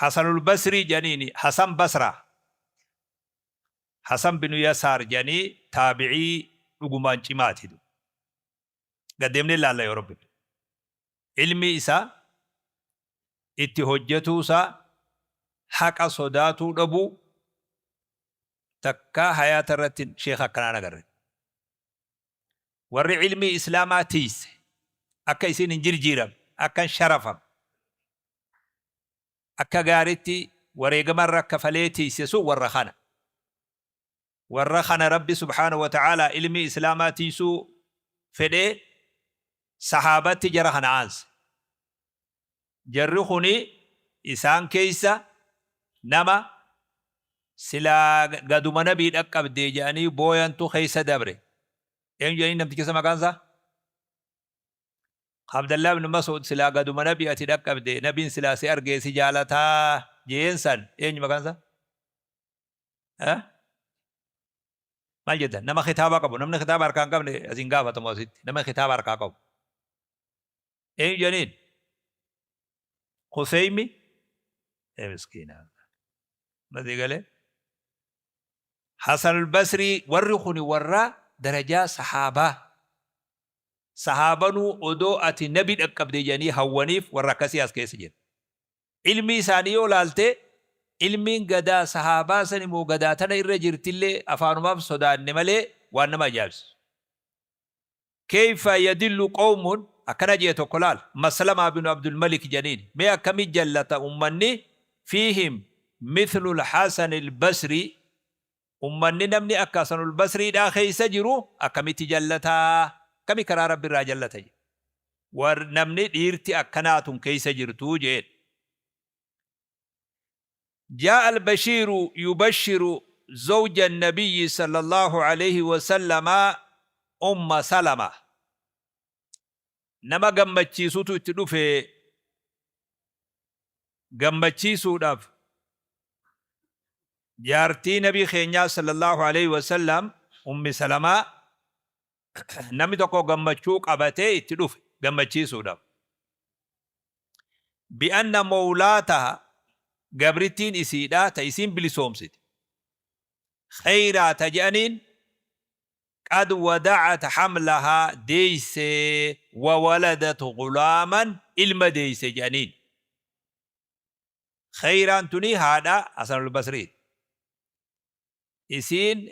Hasanul Basrii jedhaniini, Hasan Basraa, Hasan binu Yasaar jedhanii, taabicii dhugumaan cimaati. Gad deemnee ilaalla yoo Rabbi fedhe. Ilmi isaa itti hojjetuu isaa, haqa sodaatuu dhabuu, takkaa hayaata irratti sheekha akkanaa hin agarre. Warri ilmii Islaamaa tiiyse akka isiin hin jirjiiramne, akka hin sharafamne, akka gaaritti wareegama irra kafalee tiiyse sun warra kana. Warra kana Rabbi subhaanahu wa ta'aalaa ilmii Islaamaa tiiysuu fedhee sahaabatti jara kana aanse. Jarri kuni isaan keeysa nama silaa gaduma Nabii dhaqqabdee jedhanii booyantu keeysa dabre. Eenyu jedhaniin namticha san maqaan isaa? Abdallah ibn Mas'ud silaa gaduma Nabii ati dhaqqabde, Nabiin silaa si argee si jaalataa jeen san eenyu maqaan isaa? Maal jettan? Nama kitaaba qabu. Namni kitaaba harkaa hin qabne as hin gaafatamu asitti. Nama kitaaba harkaa qabu. Eenyu jedhaniin? Khuseymi ee miskiina. Masii galee? Hasanul Basrii, warri kuni warra darajaa sahaabaa. Sahaabanuu odoo ati nabi dhaqqabde jedhanii hawwaniif warra akkasii as keessa jira. Ilmii isaanii yoo laalte, ilmiin gadaa sahaabaa sani moo gadaa tana irra jirtillee afaanumaaf sodaanne malee waan nama ajaa'ibsiisu. Keyfa yadillu qowmun, akkana je'e tokko laal, Maslamaa binu Abdulmalik jedhaniin, mee akkami jallata ummanni fiihim mithlul Hasanil Basrii, ummanni namni akka Hasanul Basriidhaa keeysa jiru akkamitti jallataa, akkami karaa Rabbirraa jallata jedhe. War namni dhiirti akkanaa tun keeysa jirtuu je'een. Jaa'a al-Bashiiru yubashiru zawja an-nabiyyi sallallaahu alayhi wa sallama Umma Salama. Nama gammachiisutu itti dhufe, gammachiisuudhaaf jaartii Nabii keenyaa sallallaahu alayhi wa sallam Ummi Salamaa namni tokko gammachuu qabatee itti dhufe gammachiisuudhaaf. Bi'anna mawlaataha, gabrittiin isiidha ta isiin bilisoomsite, kheyraa ta je'aniin, qad wada'at hamlahaa, deeyse, wa waladat ghulaaman, ilma deeyse je'aniin. Kheyraan tuni haadha Hasanul Basriiti. Isiin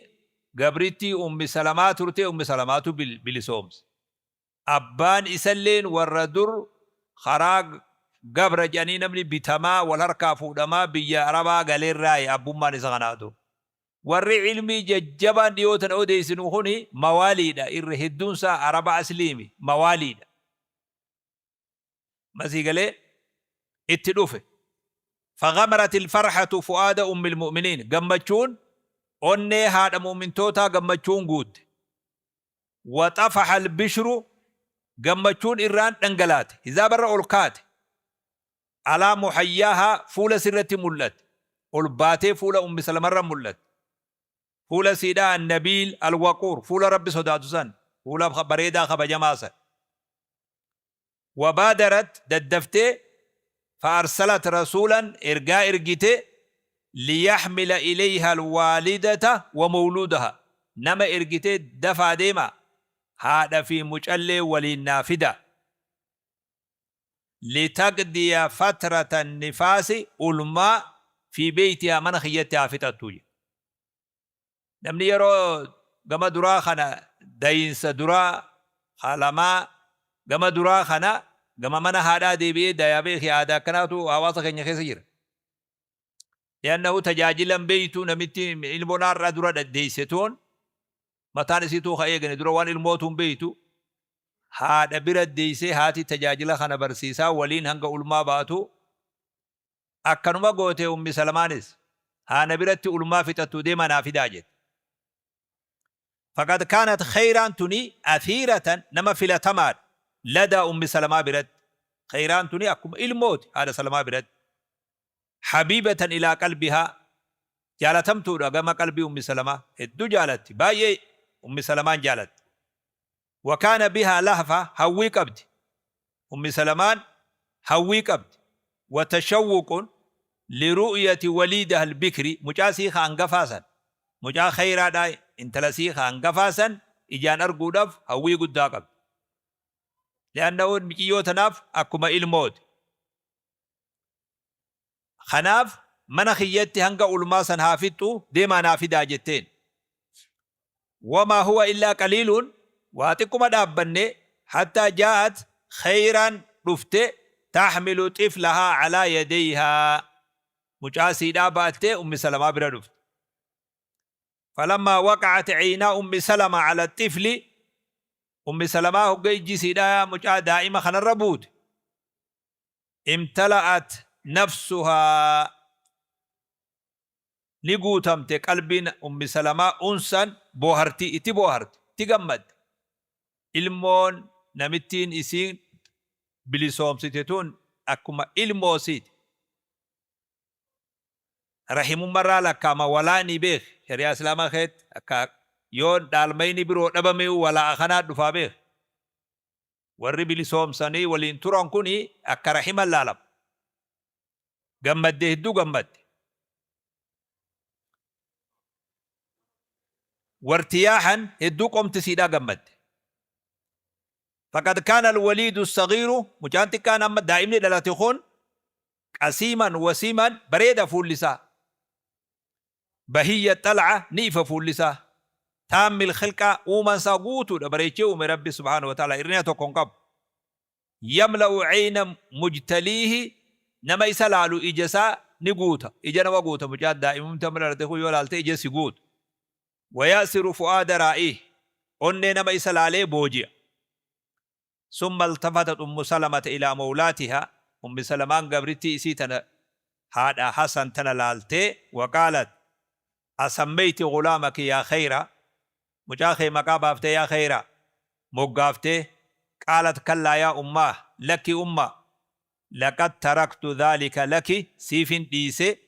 gabrittii Ummi Salamaa turte, Ummi Salamaatu bilisoomse. Abbaan isalleen warra dur karaa gabra jedhanii namni bitamaa wal harkaa fuudhamaa biyya Arabaa galerraayi abbummaan isa kanaatu. Warri ilmii jajjabaan dhiyoo tana odeessinu kuni mawaaliidha, irra hedduun isaa Araba asliimi, mawaaliidha. Masii galee itti dhufe. Faghamarat ilfarhatu fu'aada ummil mu'miniin. Gammachuun onnee haadha mu'mintootaa gammachuun guutte. Wa xafaha albishru, gammachuun irraan dhangalaate. Hizaabarra ol kaate. Alaa muhayyaahaa, fuula sirratti mul'atte. Ol baatee fuula Ummi Salamarra mul'atte. Fuula siidhaa annabiil alwaquur, fuula Rabbi sodaatu san, fuula bareedaa kabajamaa san. Wabaadarat, daddaftee, fa-arsalat rasuulan, ergaa ergite, liyaxmila ilayha alwaalidata wa mawluudaha, nama ergitee dafaa deemaa haadha fi mucallee waliin naa fidaa, litaqdiya fatrata annifaasi, ulmaa, fi beytihaa, mana kiyyatti haa fixattuu jedhe. Namni yeroo gama duraa kana, dayiinsa duraa ka lamaa gama duraa kana, gama mana haadhaa deebi'ee dayaa beeki, aadaa akkanaatu hawaasa keenya keessa jira. Li'annahu tajaajila hin beeytu namitti, ilmoon har'a dura deeyse tuun mataan isiituu ka eegane dura waan ilmootuu hin beeytu, haadha bira deeysee haati tajaajila kana barsiisaa waliin hanga ulmaa baatu. Akkanuma goote Ummi Salamaanis. Haa na biratti ulmaa fixattuu deemaa naa fidaa jette. Faqad kaanat, Kheyraan tuni, athiiratan, nama filatamaadha, ladaa Ummi Salamaa biratti. Kheyraan tuni akkuma ilmooti haadha Salamaa biratti. Habiibatan ilaa qalbihaa, jaalatamtuudha gama qalbii Ummi Salamaa. Hedduu jaalatti. Baay'ee Ummi Salamaan jaalatti. Wa kaana bihaa lahfa, hawwii qabdi. Ummi Salamaan hawwii qabdi. Wa tashawwuqun Liru'yati waliidaha albikri, mucaa sii ka hangafaa san, mucaa kheyraadhaa intala sii ka hangafaa san ijaan arguudhaf hawwii guddaa qabdi. Li'annahu miciyyoo tanaaf akkuma ilmooti. Kanaaf mana kiyyatti hanga ulmaa san haa fixxu deemaa naa fidaa jetteen. Wamaa huwa illaa qaliiluun, waa xiqquma dhaabbanne, hattaa jaa'at, kheyraan dhufte, taxmilu xiflahaa calaa yadeyhaa, mucaa siidhaa baattee Ummi Salamaa bira dhufte. Falammaa waqa'at ceynaa Ummi Salama cala xifli, Ummi Salamaa hogga ijji isiidhaa mucaa daa'ima kanarra buute, imtala'at nafsuhaa, ni guutamte qalbiin Ummi Salamaa unsan, boohartii, itti booharte, itti gammadde. Ilmoon namittiin isiin bilisoomsite tun akkuma ilmoo isiiti. Rahimummarraa lakkaama walaa'ni beeki shari'aa Islaamaa keetti akka yoo dhaalmayni biroo dhabameyu walaa'a kanaa dhufaa beeki. Warri bilisoomsanii waliin turan kuni akka rahima laalama. Gammadde hedduu gammadde. Wartiyaahan hedduu qomti siidhaa gammadde. Faqad kaana alwaliidu sagiiru, mucaan xiqqaan amma daa'imni dhalate kun, qasiiman wasiiman, bareeda fuulli isaa. Bahiyya xal'a, ni ifa fuulli isaa. Taammil khilqaa, uumaan isaa guutuudha, bareechee uume Rabbi subhaanahu wa ta'ala, hir'ina tokko hin qabu. Yamla'u ceyna mujtaliihi, nama isa laalu ija isaa ni guuta, ija nama guuta mucaan daa'imumti amma dhalate kun yoo laalte ija si guuta. Waya'siru fu'aada raa'iihi, onnee nama isa laalee booji'a. Summa iltafatat Ummu Salamata ilaa mawlaatihaa, Ummi Salamaan gabrittii isii tana haadha Hasan tana laaltee, waqaalat, asammeyti ghulaamaki yaa kheyra, mucaa kee maqaa baaftee yaa kheyra, moggaaftee, qaalat kallaa yaa ummaah, lakki umma, laqad taraktu dhaalika laki, siifin dhiise,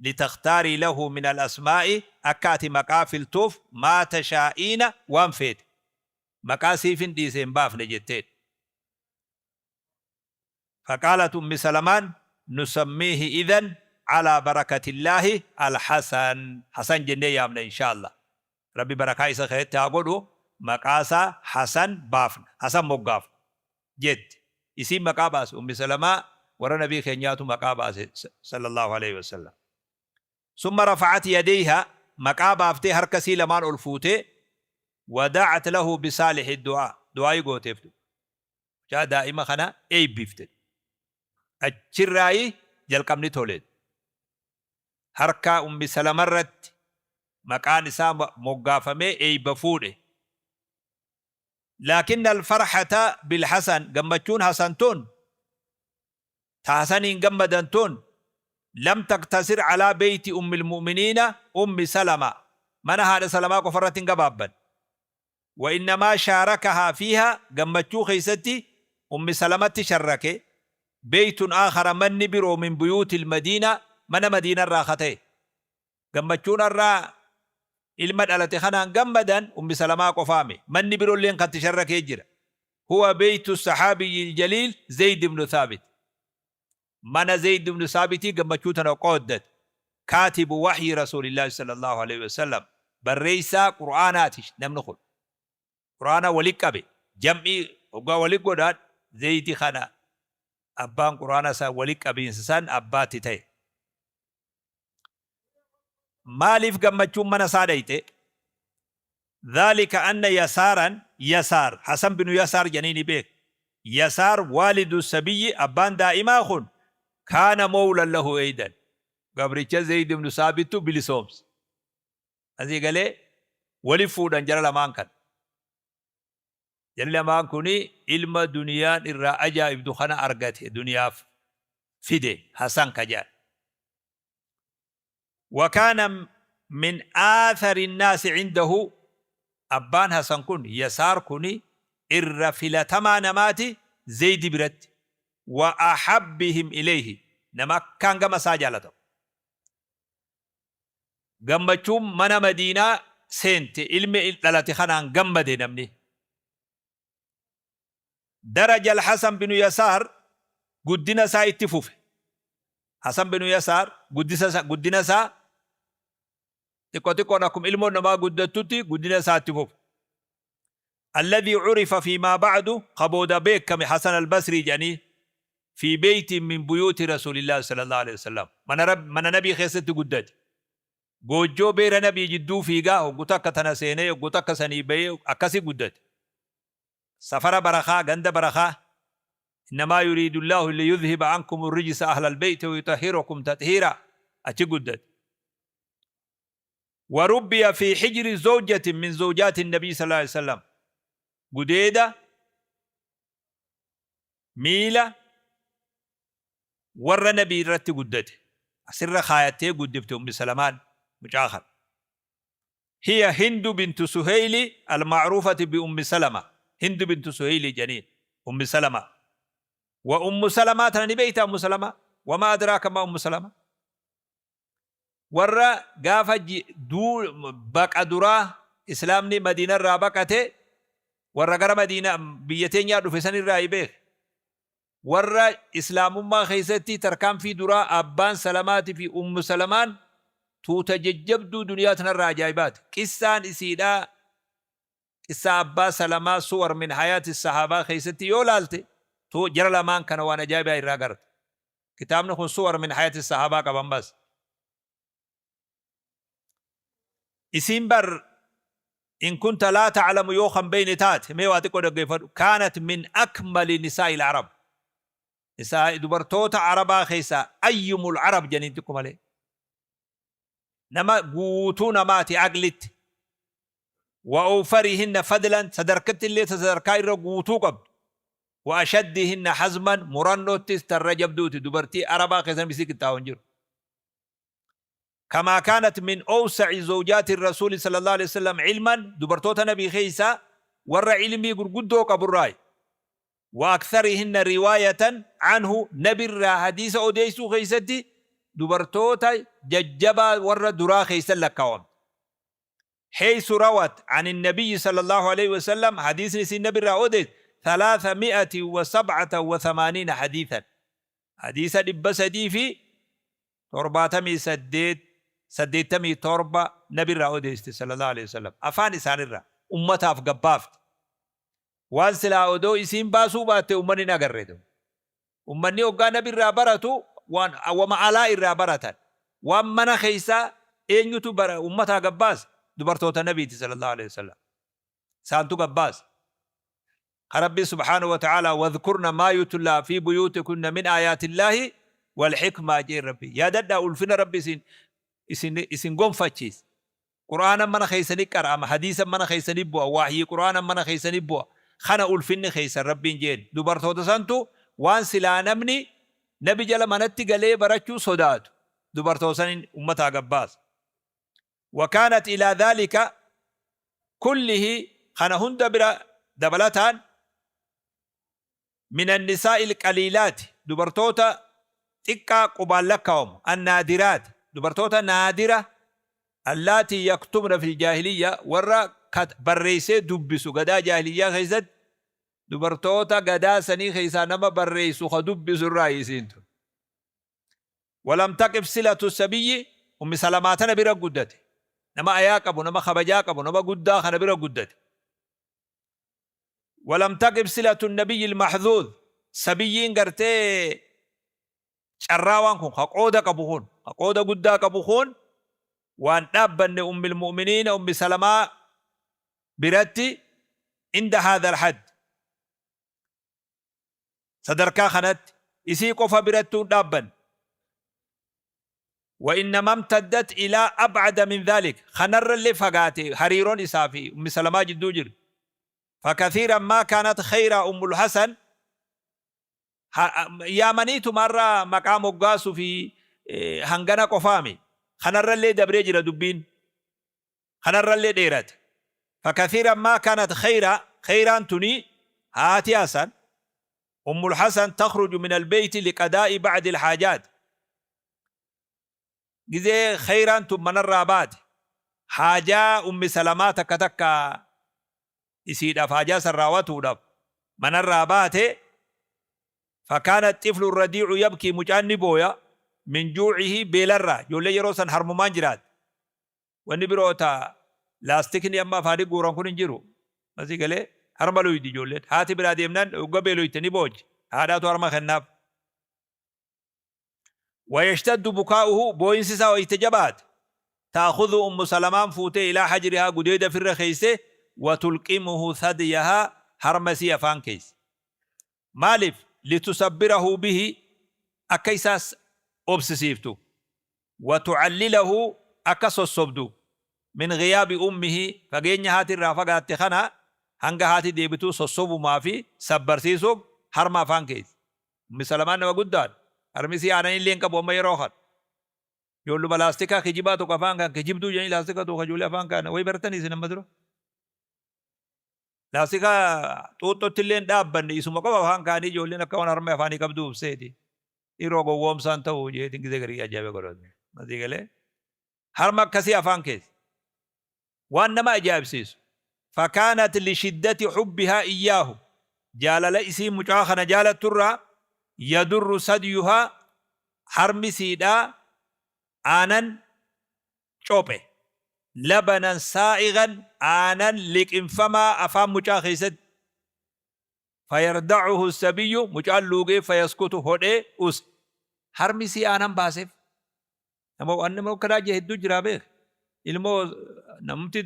litakhtaarii lahu min al-asmaa'i, akka ati maqaa filtuuf, maa tashaa'iina, waan feete. Maqaa siifin dhiise hin baafne jetteen. Faqaalat Ummi Salamaan, nusammiihi idhan alaa barakatillaahi al-Hasan, Hasan jennee yaamna inshaa Allah. Rabbi barakaa isa keessatti haa godhu, maqaa isaa Hasan baafna, Hasan moggaafna jette. Isiin maqaa baase Ummi Salamaa, warra Nabii keenyaatu maqaa baase sallallaahu aleyhi wasallam. Summa rafa'at yadeyha, maqaa baaftee harka isii lamaan ol fuutee, wada'at lahu bisaalihi du'aa, du'aa'ii gooteef. Mucaa daa'ima kana eebbifte. Achirraayi jalqabni tole. Harka Ummi Salama irratti maqaan isaa moggaafamee eeyba fuudhe. Laakinna al-farhata bil-Hasan, gammachuun Hasan tun, ta Hasaniin gammadan tun, lam taqtasir alaa beeyti Ummil mu'miniina Ummi Salama, mana haadha Salamaa qofa irratti hin gabaabbanne. Wa innamaa shaarakahaa fiihaa, gammachuu keessatti Ummi Salamatti sharrake, beeytun aakhara, manni biroo, min buyuutil madiina, mana madiinarraa ka ta'e. Gammachuun har'a ilma dhalate kanaan gammadan Ummi Salamaa qofaami. Manni birolleen kan itti sharrakee jira. Huwa beeytu saxaabiyyil jaliil Zeyd ibnu Thaabit. Mana Zeyd ibnu Thaabitii gammachuu tana qooddate. Kaatibu waxyi Rasuulillaahi sallallaahu aleyhi wasallam. Barreessaa Qur'aanaati namni kun. Qur'aana wali qabe. Jam'ii hoggaa wali godhan Zeydi kana abbaan Qur'aana san wali qabiinsa san abbaatti ta'e. Maaliif gammachuun mana isaa dhayxe? Dhaalika anna Yasaaran, Yasaar, Hasan binu Yasaar jedhanii ni beek. Yasaar waalidu sabiyyi, abbaan daa'imaa kun, kaana mowlan lahu eydan. Gabricha Zeyd ibnu Saabittu bilisoomse. Asii galee wali fuudhan jara lamaan kana. Jarri lamaan kuni ilma duniyaan irraa ajaa'ibdu kana argate duniyaaf fide Hasan ka jedhan. Wa kaana min aathari nnaasi cindahu, abbaan Hasan kun Yasaar kuni irra filatamaa namaati Zeydi biratti, wa ahabbihim ilayhi, nama akkaan gama isaa jaalatamu. Gammachuun mana Madiinaa seente, ilmi dhalate kanaan gammade namni. Daraja Al-Hasan binu Yasaar guddina isaa itti fufe. Hasan binu Yasaar guddisa guddina isaa xiqqoo xiqqoon akkuma ilmoon namaa guddattutti guddina isaa itti fufa. Alladhii curifa fiimaa ba'du, ka booda beekkame Hasan al-Basrii jedhanii, fii beeytiin min buyuuti Rasuulillaahi sallallaahu aleyhi wasallam, mana Rabb mana Nabii keessatti guddate. Goojjoo beera Nabii jidduu fiigaa hoggu takka tana seenee hoggu takka sanii bayee akkasi guddate. Safara barakaa, ganda barakaa, Innamaa yuriidullaahu liyudhhiba ankumu rijsa ahlal beeyti wayutahhirakum taxhiiraa achi guddate. Warubbiya fii hijri zawjatin min zawjaati nabiyyi sallallaahu aleyhi wasallam, gudeeda miila warra Nabii irratti guddate. Asirra kaayattee guddifte Ummi Salamaan mucaa kana. Hiya Hindu bintu Suheyli al-ma'ruufati bi Ummi Salama. Hindu bintu Suheyli jedhaniin Ummi Salama. Wa Ummu Salamaa tana ni beeytaa Ummu Salamaa? Wamaa adraaka maa Ummu Salama? Warra gaafa duu baqa duraa Islaamni Madiina irraa baqate, warra gara Madiina biyya teenyaa dhufe san irraa beeke. Warra Islaamummaa keessatti tarkaanfii duraa Abbaan Salamaatii fi Ummu Salamaan tuuta jajjabduu duniyaa tanarraa ajaa'ibaati. Qissaan isiidhaa, qissaa Abbaa Salamaa, Suwar min Hayaati Sahaabaa keessatti yoo laalte jara lamaan kana waan ajaa'ibaa irraa agarta. Kitaabni kun Suwar min Hayaati Sahaabaa qaba ammas. Isiin bar, in kunta laa ta'lamu, yoo kan beeyne taate, mee waa xiqqoo dhaggeeffadhu, kaanat min akmali nisaa'il arab, nisaa dubartoota arabaa keessaa, ayyumul arab janiin xiqqo malee, nama guutuu namaati aqlitti, wa awfarihinna fadlan, sadarkatti illee sadarkaa irra guutuu qabdu, wa ashaddihinna hazman, murannoottis tarra jabduuti. Dubartii arabaa keessa namni isii qixxaawu hin jiru. Kamaa kaanat min awsa'i zawjaati rasuuli sallallaahu aleyhi wasallam ilman, dubartoota nabii keessaa warra ilmii gurguddoo qaburraayi. Wa aktharihinna riwaayatan anhu, nabirraa hadiisa odeessuu keessatti dubartoota jajjabaa warra duraa keessa lakkaawamte. Heysu rawat ani nabiyyi sallallaahu aleyhi wasallam, hadiisni isiin nabirraa odeesse, 387 hadiithan, hadiisa 378, 87 nabirraa odeessite sallallaahu aleyhi wasallam. Afaan isaanirraa ummataaf gabbaafte. Waan silaa odoo isiin baasuu baatte ummanni hin agarre. Ummanni hoggaa nabirraa baratu waan wama alaa irraa baratan. Waan mana keessaa eenyutu bara ummataa gabbaase? Dubartoota nabiiti sallallaahu aleyhi wasallam. Isaantu gabbaase. Ka Rabbiin subhaanahu wa ta'aalaa wadhkurna maa yutlaa fii buyuutikunna min aayaatillaahi wal hikmaa jeen. Rabbi yaadadhaa ulfina Rabbi isin gonfachiise. Qur'aana mana keessanii qara'ama, hadiisa mana keessanii bu'a, waahyii qur'aana mana keessanii bu'a, kana ulfinni keessan Rabbiin jeen. Dubartoota santu waan silaa namni nabi jala manatti galee barachuu sodaatu dubartoota saniin ummataa gabbaasa. Wakaanat ilaa dhaalika kullihi, kana hunda bira dabalataan, min annisaa'il qaliilaati, dubartoota xiqqaa qubaan lakkaawamu, annaadiraati, dubartoota naadira, allaatii yaktubna fil jaahiliyya, warra barreessee dubbisu gadaa jaahiliyyaa keessatti, dubartoota gadaa sanii keessaa nama barreessu ka dubbisu irraa isiin tun. Walam taqif silatu sabiyyi, Ummi Salamaa tana bira guddate. Nama ayaa qabu, nama kabajaa qabu, nama guddaa kana bira guddate. Walam taqif silatu nabiyyi al-mahzuuz, sabiyyiin gartee carraa waan kun ka qooda qabu kun, ka qooda guddaa qabu kun, waan dhaabbanne ummil mu'miniina Ummi Salamaa biratti, inda haadha al-hadd, sadarkaa kanatti isii qofa birattuu hin dhaabbanne. Wa innama imtaddat ilaa ab'ada min dhaalik, kanarrallee fagaate hariiroon isaa fi Ummi Salamaa jidduu jiru. Fakathiiran maa kaanat khayraa Ummul Hasan, yaamaniituma har'a maqaa moggaasu fi hangana qofaami. Kanarrallee dabree jira dubbiin. Kanarrallee dheerate. Fakathiiran maa kaanat khayraa, khayraan tuni haati Hasan, Ummul Hasan, takhruju minal beeyti liqadaa'i ba'dil haajaat. Gizee khayraan tun manarraa baate haajaa Ummi Salamaa takka takka isiidhaaf haajaa san raawatuudhaaf manarraa baate, fakaana xiflu radii'u yabkii, mucaan ni booya. Min juucihi beelarraa ijoollee yeroo san harmumaan jiraatti. Wanni biroo ta laastikni amma afaanii guuran kun hin jiru. Masii galee harma luydi ijoolleen. Haati biraa deemnaan hogga beeloyte ni boochi. Haadhaatu harma kennaaf. Wayashtaddu bukaa'uhu booyinsi isaa wayta jabaate. Ta'khudhu Ummu Salamaan fuutee ilaa hajrihaa gudeeda firra keeyse watulqimuhu thadyahaa harma isii afaan keeyse. Maaliif? Litusabbirahu bihi akka isa obsisiiftu. Watucallilahu akka sossobdu. Min ghiyaabi ummihi fageenya haati irraa fagaatte kana hanga haati deebituu sossobumaa fi sabbarsiisuuf harma afaan keeyse. Ummi Salamaan nama guddaadha. Harmi isii aananillee hin qabu amma yeroo kana. Ijoolluma laastikaa kijibaa tokko afaan kan kijibduu jedhanii laastika tokko ijoollee afaan kana wayi baratanii isin amma dura. Laastika xuuxxotti illee hin dhaabbanne isuma qofa afaan kaanii ijoolleen akka waan harma afaanii qabdu ubseeti. Dhiiroo gowwoomsaan ta'u jeetiin gizee garii ajaa'iba godhatu. Masii galee harma akkasii afaan keessa. Waan nama ajaa'ibsiisu. Fakaanat lishiddati hubbihaa iyyaahu jaalala isiin mucaa kana jaalatturraa yadurru sadyuhaa harmi siidhaa aanan cophe labanan saa'igan aanan liqimfamaa afaan mucaa keessatti fayardacuhu sabiyyu mucaan luugee fayaskutu hodhee use harmi isii aanan baaseef. Nama waan nama akkanaa jee hedduu jiraa beek. Ilmoo namumti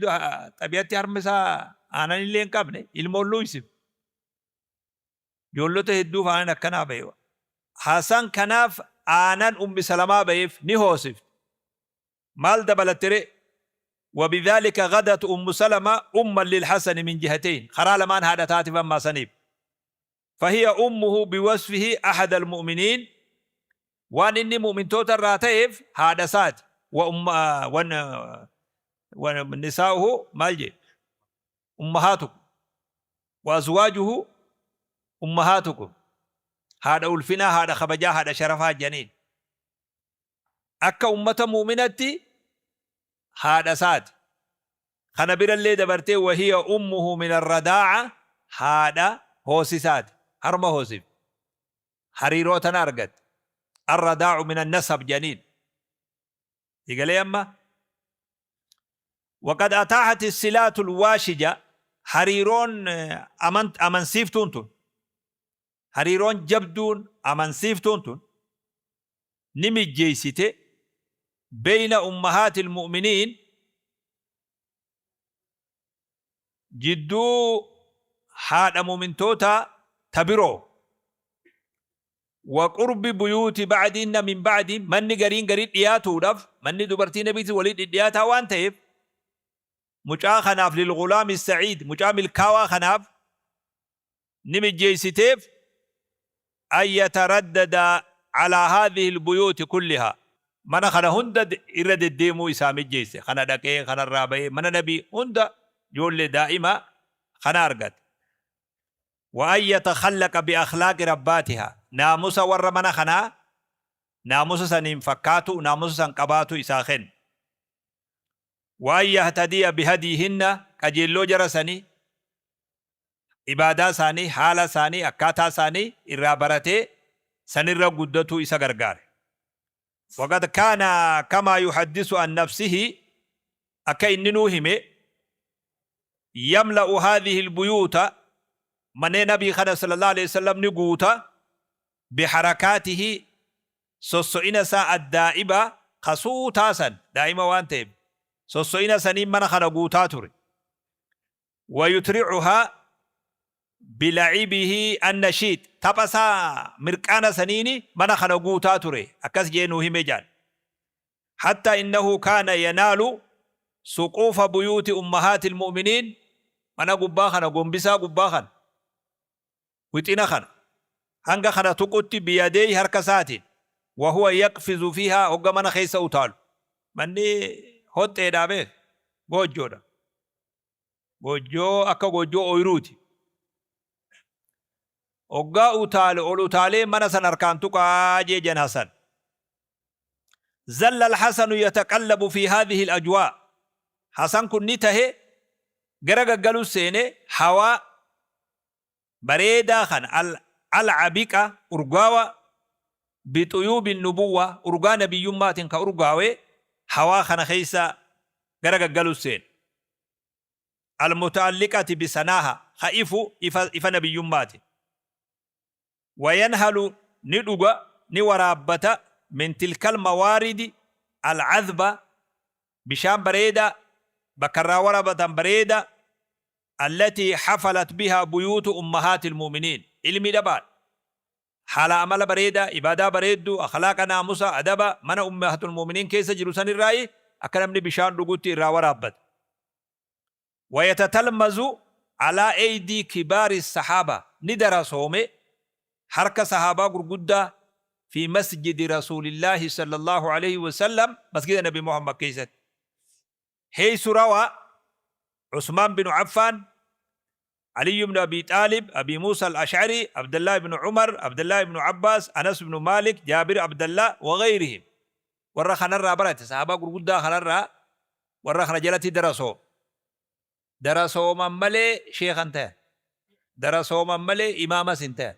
xabi'atti harmi isaa aanan illee hin qabne ilmoon luuysif. Ijoollota hedduuf aanan akkanaa bahe. Hasan kanaaf aanan Ummi Salamaa baheef ni hoosifte. Maal dabalatte ree? Wabidhaalika ghadat Ummu Salama umman lilhasani min jihateyn. Karaa lamaan haadha taatif amma Hasaniif. Fahiya ummuhu biwasfihi ahada almu'miniin waan inni mu'mintoota irraa ta'eef haadha isaati. Wa umma wan wa nisaa'uhu maal jee? Ummahaatukum. Wa azwaajuhu ummahaatukum. Haadha ulfinaa, haadha kabajaa, haadha sharafaa jedhaniin. Akka ummata mu'minatti haadha isaati. Kana birallee dabartee wahiya ummuhu min arradaa'a haadha hoosisaati. Harma hoosifti. Hariiroo tana argatte. Arradaa'u min annasab jedhaniin. Sii galee amma? Waqad ataahat silaatul waashija hariiroon amansiiftuun tun hariiroon jabduun amansiiftuun tun ni mijjeessite beyna ummahaatil mu'miniin jidduu haadha mu'mintootaa ta biroo wa qurbi buyuuti ba'diinna min ba'di manni gariin garii dhiyaatuudhaf manni dubartii nabiitis walii dhidhiyaataa waan ta'eef mucaa kanaaf lilghulaami sa'iid mucaa milkaawaa kanaaf ni mijjeessiteef an yataraddada calaa haadhihi albuyuuti kullihaa mana kana hunda irra deddeemuu isaa mijjeesse kana dhaqee kanarraa bahee mana nabii hunda ijoollee daa'ima kana argate wa an yatakhallaqa biakhlaaqi rabbaatihaa naamusa warra mana kanaa naamusa saniin fakkaatuu naamusa san qabaatuu isaa kenne wa an yahtadiya bihadyihinna qajeelloo jara sanii ibaadaa isaanii, haala isaanii, akkaataa isaanii irraa baratee sanirra guddatuu isa gargaare. Waqad kaana kamaa yuhaddisu an nafsihi akka inni nuu hime yamla'u haadhihi albuyuuta manneen nabii kana sallallahu alaihi wasallam ni guuta biharakaatihi sosso'ina isaa addaa'iba ka suutaa san daa'ima waan ta'eef sosso'ina saniin mana kana guutaa ture. Wayutri'uhaa bilacibihi annashiix tapha isaa mirqaana saniini mana kana guutaa ture akkas je'ee nuu hime ja'an. Hattaa innahu kaana yanaalu suquufa buyuuti ummahaatil mu'miniin mana gubbaa kana gombisaa gubbaa kana wixina kana hanga kana tuqutti biyadeehi harka isaatiin wahuwa yaqfizu fiihaa hogga mana keessa utaalu manni hoxxeedhaa beek goojjoodha. Goojjoo akka goojjoo ooyruuti. Hoggaa utaale ol utaalee mana san harkaan tuqaa jee jan Hasan. Zalla al-Hasanu yataqallabu fi haadhihi al-ajwaa. Hasan kun ni tahe gara gaggaluu seene hawaa bareedaa kana al-abiqa urgaawa. Bixuyuubi nubuwwa, urgaa nabiyyummaatiin ka urgaawe, hawaa kana keessa gara gaggalu seene. Almuta'alliqati bisanaaha, ka ifu ifa ifa nabiyyummaatiin. Wayanhalu, ni dhuga, ni waraabbata, min tilkal mawaaridi al'adhba, bishaan bareedaa bakka irraa waraabatan bareedaa, allatii hafalat bihaa buyuutu ummahaatil mu'miniin. Ilmii dhabaadha. Haala amala bareedaa, ibaadaa bareedduu, akhlaaqa naamusa, adaba, mana ummahaatul mu'miniin keessa jiru sanirraayi akka namni bishaan dhugutti irraa waraabbata. Wayatatalmazu alaa eydii kibaari sahaaba, ni darasoome harka sahaabaa gurguddaa, fi masjidi rasuulillaahi sallallaahu aleyhi wasallam, masgida nabi Muhammad keessatti. Heysu rawaa Usmaan binu Affaan, Aliyyu ibnu Abii Xaalib, Abii Muusaa Al-Ash'arii, Abdallaah ibnu Umar, Abdallaah ibnu Abbaas, Anas ibnu Maalik, Jaabir Abdallaah, wa ghayrihim. Warra kanarraa barate, sahaabaa gurguddaa kanarraa warra kana jalatti darasoome. Darasooman malee sheekha hin tayan. Darasooman malee imaamas hin tayan.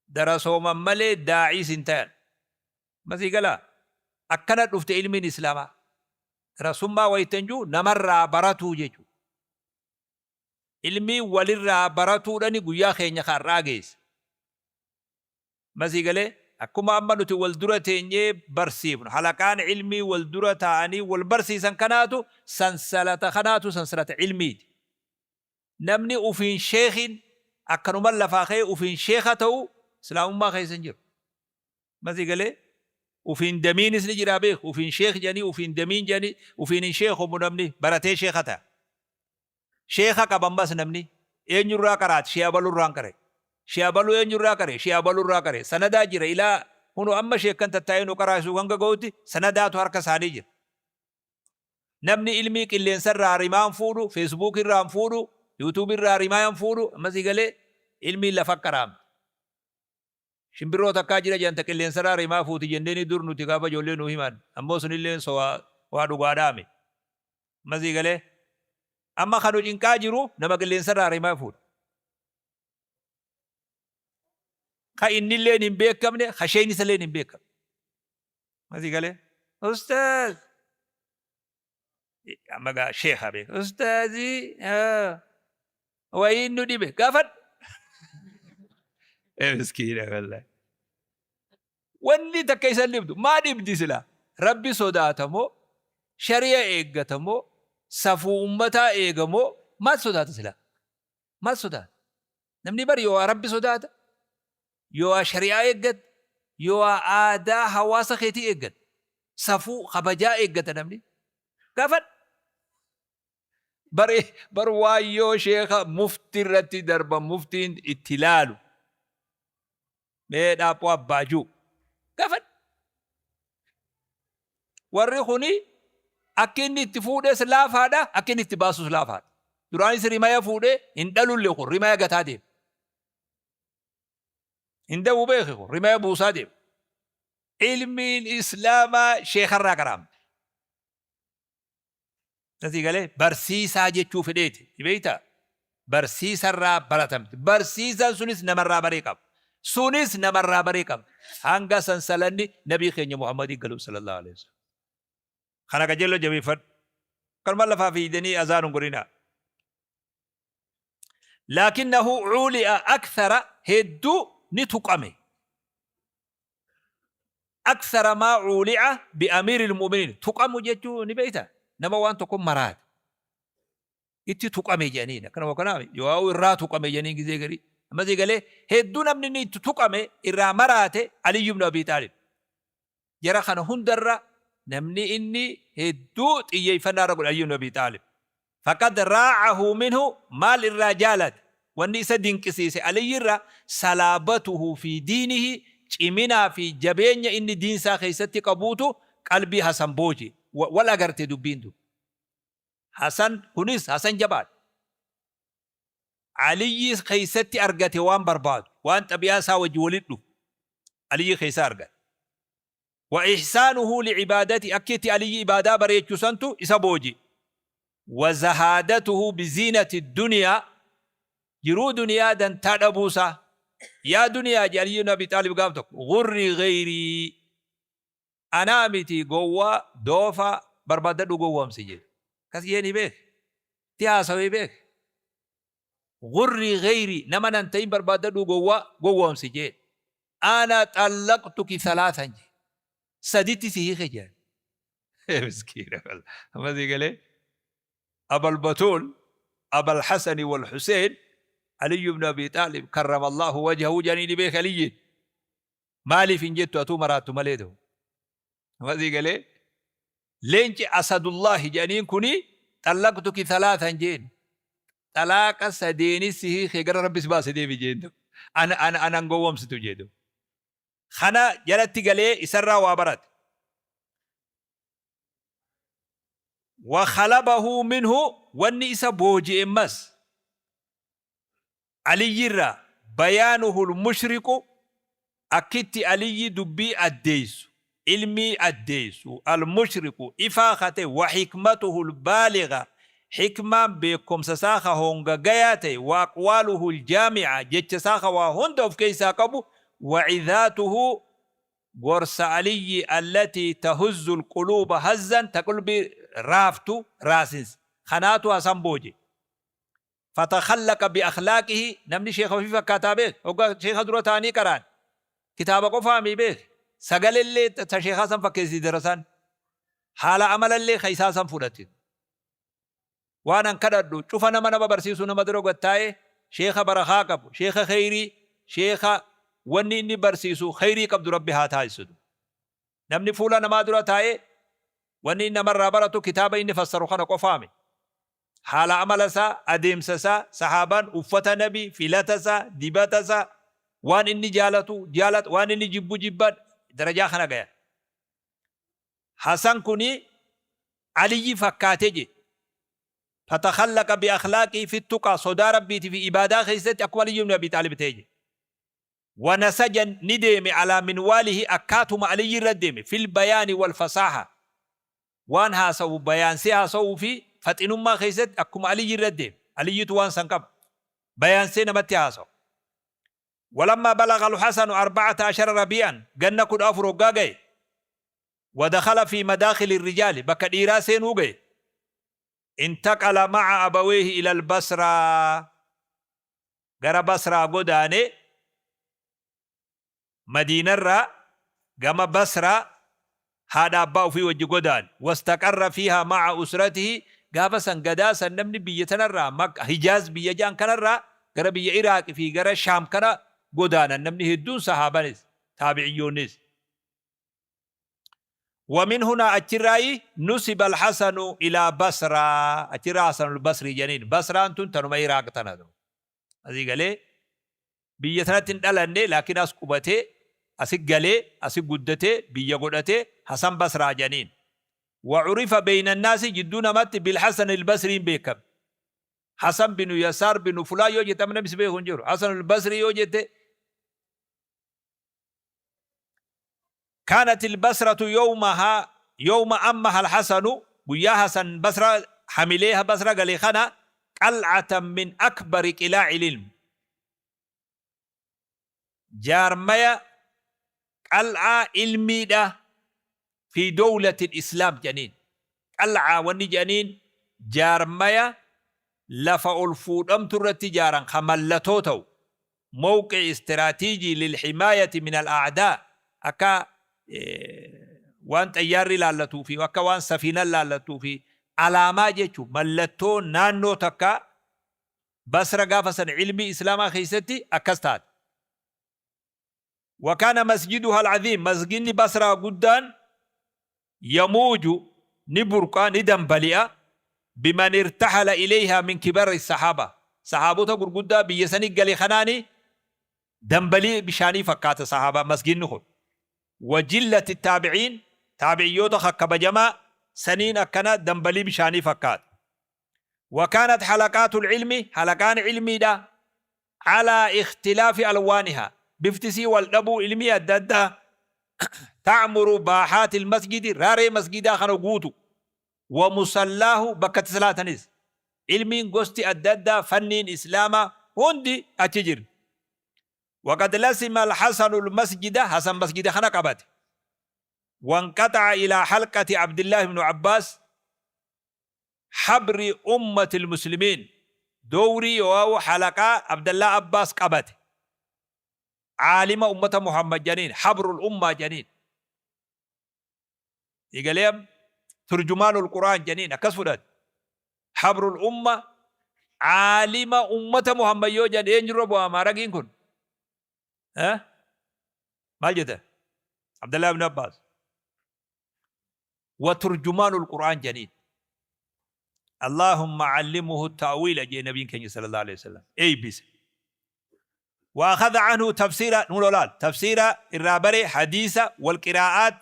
Darasooman malee daa'iis hin tayan. Amma sii galaa? Akkana dhufte ilmiin Islaamaa. Darasummaa wayta hin jiru namarraa baratuu jechuudha. Ilmiin walirraa baratuudhani guyyaa keenya ka har'aa geesse. Amma sii galee? Akkuma amma nuti wal dura teenyee barsiifnu, halaqaan ilmii wal dura taa'anii wal barsiisan kanaatu sansalata kanaatu sansalata ilmiiti. Namni ufiin sheekhiin akkanuman lafaa ka'ee ufiin sheekha ta'u Islaamummaa keessa hin jiru. Amma sii galee? Ufiin damiinis ni jiraa beeki. Ufiin sheekh jedhanii, ufiin damiin jedhanii, ufiin hin sheekhomu namni baratee sheekha ta'a. Sheekha qaba ammas namni. Eenyurraa qaraate? Shee abalurraan qare. Shee abaluu eenyurraa qare? Shee abalurraa qare. Sanadaa jira ilaa kunoo amma sheekkan tattaa'ee nu qaraasisuu hanga gahutti sanadaatu harka isaanii jira. Namni ilmii qilleensarraa rimaan fuudhu, Facebook irraan fuudhu, YouTube irraa rimaan fuudhu, amma sii galee ilmiin lafa qaraamti. Shimbirroo takkaa jira jedhan ta qilleensarraa rimaa fuuti jenneeni dur nuti gaafa ijoollee nuu himan. Ammoo sunilleen sowa waa dhugaadhaami. Amma sii galee amma kan nu cinqaa jiru nama qilleensarraa rimaa fuudhu. Ka innilleen hin beekamne, ka sheen isalleen hin beekamne. Amma sii galee ustaaz amma gaa sheekha beeka ustaazii wayiin nu dhibe gaafadhu. Ee miskiina wallahi. Wanni takka isan dhibdu maa dhibdi sila? Rabbi sodaata moo? Shari'a eeggata moo? Safuu ummataa eega moo? Maal sodaata sila? Maal sodaata? Namni bari yoo waa Rabbi sodaata, yoo waa shari'aa eeggata, yoo waa aadaa hawaasa keetii eeggata, safuu, kabajaa eeggata namni. Gaafadhu. Bar bar waayyoo sheekha mufti irratti darba muftiin itti laalu. Mee dhaaphoo abbaajuu. Gaafadhu. Warri kuni akki inni itti fuudhes laafaadha, akki inni itti baasus laafaadha. Duraanis rimaya fuudhee hin dhalulle kun rimaya gataa deema. Hin da'u beeki kun rimaya buusaa deema. Ilmiin Islaamaa sheekarraa qaraamte. Asii galee barsiisaa jechuu fedheeti. Beektaa? Barsiisarraa baratamti. Barsiisaan sunis namarraa baree qaba. Sunis namarraa baree qaba. Hanga sansalanni nabii keenya Muhammadii galu sallallahu alaihi wasallam. Kana qajeello jabeeffadhu. Kanuma lafaa fiidanii azaan hin godhinaa. Laakinnahu cuuli'a akthara, hedduu ni tuqame. Akthara maa cuuli'a bi amiiril mu'miniin. Tuqamu jechuu ni beektaa? Nama waan tokko maraate. Itti tuqame jedhaniin. Akkanuma kanaaf yoo irraa tuqame jedhaniin gizee garii. Ammasii galee hedduu namni inni itti tuqame irraa maraate Aliyyu ibn Abii Xaalib. Jara kana hundarra namni inni hedduu xiyyeeffannaa irra godhe Aliyyu ibn Abii Xaalib. Faqad raa'ahu minhu, maal irraa jaalate? Wanni isa dinqisiise Aliyyi irraa, salaabatuhu fi diinihi, ciminaa fi jabeenya inni diin isaa keessatti qabuutu qalbii Hasan booji'e. Wal agarte dubbiin tun. Hasan kunis Hasan jabaadha. Aliyyi keessatti argate waan barbaadu, waan xabi'aa isaa wajji walitti dhufu Aliyyi keessaa argate. Wa ihsaanuhu li'ibaadatihi, akki itti Aliyyi ibaadaa bareechu santu isa booji'e. Wa zahaadatuhu biziinati duniyaa, jiruu duniyaa dantaa dhabuu isaa. Yaa duniyaa jedhe Aliyyi ibn Abi Xaalib gaaf tokko, Ghurrii ghayrii, anaa miti gowwaa, doofaa, barbaaddadhuu gowwoomsi jedhe. Akkas jeeni beek. Itti haasawee beek. Ghurrii ghayrii, nama nan ta'in barbaaddadhuu gowwaa gowwoomsi jeen. Ana xallaqtuki thalaasan jee. Saditti si hiike jeen. Miskiina wallah. Amma sii galee? Abal Batuul, Abal Hasani wal Huseen, Aliyyu ibn Abi Xaalib karramallahu wajhahu jedhanii ni beeka Aliyyiin. Maaliif hin jettu atuu maraattu malee ta'u. Amma sii galee? Leenci Asadullaahi jedhaniin kuni xallaqtuki thalaasan jeen. Xalaaqa sadeeni si hiike gara Rabbi si baase deebi jeen. Ana ana anan gowwomsitu jedhu. Kana jalatti galee isarraa waa barate. Wa khalabahu minhu wanni isa booji'e ammas Aliyyirraa bayaanuhul mushriqu akkitti Aliyyi dubbii addeessu, ilmii addeessu, al mushriqu ifaa ka ta'e, wa hikmatuhul baaligha hikmaan beekkomsa isaa ka honga gayaa ta'e, wa aqwaaluhul jaami'a jecha isaa ka waa hunda of keessaa qabu, wa cidhaatuhu gorsa Aliyyi allatii tahuzzul quluuba hazzan ta qulbii raaftu raasinsa. Kanaatu Hasan booji'e. Fatakhallaqa bi'akhlaaqihi namni sheekha ofii fakkaataa beek hoggaa sheekha dura ta'anii qara'an kitaaba qofaamii beek sagalellee ta sheekhaa san fakkeessiti darasaan haala amalallee ka isaa san fudhatti. Waan an kadhadhu cufa nama nama barsiisuu nama dura gad taa'ee sheekha barakaa qabu sheekha kheyrii sheekha wanni inni barsiisu kheyrii qabdu rabbi haa taasisutu. Namni fuula namaa dura taa'ee wanni inni namarraa baratu kitaaba inni fassaru kana qofaami. Haala amala isaa, adeemsa isaa, sahaabaan uffata nabii, filata isaa, dibata isaa, waan inni jaalatu jaalata, waan inni jibbu jibba darajaa kana gayan. Hasan kuni Aliyyi fakkaate je. Fatakhallaqa bi akhlaaqii fi tuqaa sodaa Rabbiiti fi ibaadaa keessatti akkuma Aliyyi ibn Abi Xaalib ta'e je. Wa nasaja ni deeme alaa minwaalihi akkaatuma Aliyyi irra deeme fil bayaani wal fasaaha waan haasawu bayaansee haasawuu fi faxinummaa keessatti akkuma Aliyyi irra deeme. Aliyyitu waan san qaba. Bayaansee namatti haasawa. Walammaa balagha al-Hasanu arba'ata ashara rabii'an ganna 14 hoggaa gaye wa dakhala fi madaakhili rijaali bakka dhiiraa seenuu gaye intaqala ma'a abaweehi ila al-Basraa gara Basraa godaane Madiinarraa gama Basraa haadha abbaa ufii wajji godaane. Wastaqarra fiihaa ma'a usratihi gaafa san gadaa san namni biyya tanarraa Makka, Hijaaz biyya ja'an kanarraa gara biyya Iraaq fi gara Shaam kana godaanan namni hedduun sahaabanis taabiciyyoonnis. Wa min hunaa achirraayi nusiba alhasanu ilaa Basraa achirraa Hasanul Basrii jedhaniin. Basraan tun tanuma Iraaq tana. Asii galee biyya tanatti hin dhalanne laakiin as qubatee asi galee asi guddatee biyya godhatee Hasan Basraa jedhaniin. Wa curifa beyna annaasi jidduu namatti bilhasan albasriin beekame. Hasan binu Yasaar binu fulaan yoo jette amma namni si beeku hin jiru. Hasan albasrii yoo jette kaanat albasratu yawmahaa yawma ammaha alhasanu guyyaa Hasan Basra hamilee Basra gale kana qal'atan min akbari qilaa'il ilm jaarmaya qal'aa ilmiidha fi dowlati islaam jedhaniin qal'aa wanni jedhaniin jaarmaya lafa ol fuudhamtu irratti jaaran ka mallatoo ta'u mowqic istiraatiijii lilhimaayati min al-a'daa akka waan xayyaarri laallatuu fi akka waan safiinan laallattuu fi alaamaa jechu mallattoo naannoo takkaa Basra gaafa san ilmii islaamaa keessatti akkas taate. Wakaana masjiduha al-aziim masjidni Basraa guddaan yamuuju ni burqa ni dambali'a biman irtahala ilayhaa min kibari sahaaba sahaabota gurguddaa biyya sani gale kanaani dambalii bishaanii fakkaata sahaabaa masjidni kun wa jillati taabiciin taabiciyyoota kakkabajamaa saniin akkana dambalii bishaanii fakkaata. Wa kaanat halaqaatul ilmi halaqaan ilmiidha calaa ikhtilaafi alwaanihaa bifti isii wal dhabuu ilmii adda addaa ta'muru baaxaatil masjidi raaree masgidaa kana guutu wa musallaahu bakka itti salaatanis ilmiin gosti adda addaa fanniin islaamaa hundi achi jirti. Waqad lasima alhasanu almasjida, Hasan masjida kana qabate. Wanqaxa'a ilaa halqati Abdillahi ibnu Abbaas habri ummati almuslimiin, dowrii yooawu halaqaa Abdallah Abbaas qabate. Aalima ummata Muhammad janiin, habrul ummaa janiin. Eegalee amma turjumaanul Qur'aan janiin akkas fudhate. Habrul umma, aalima ummata Muhammad yoo jedhan eenyurra bu'a maaragiin kun? Eh? Maal jette? Abdallah ibn Abbaas. Wa turjumaanul Qur'aan janiin. Allahumma allimuhu ta'wiila jee nabiin keenya sallallahu alaihi wasallam. Eeybise. Wa akhadha anhu tafsiira nu lolaal tafsiira irraa bare, hadiisa wal qiraa'aat,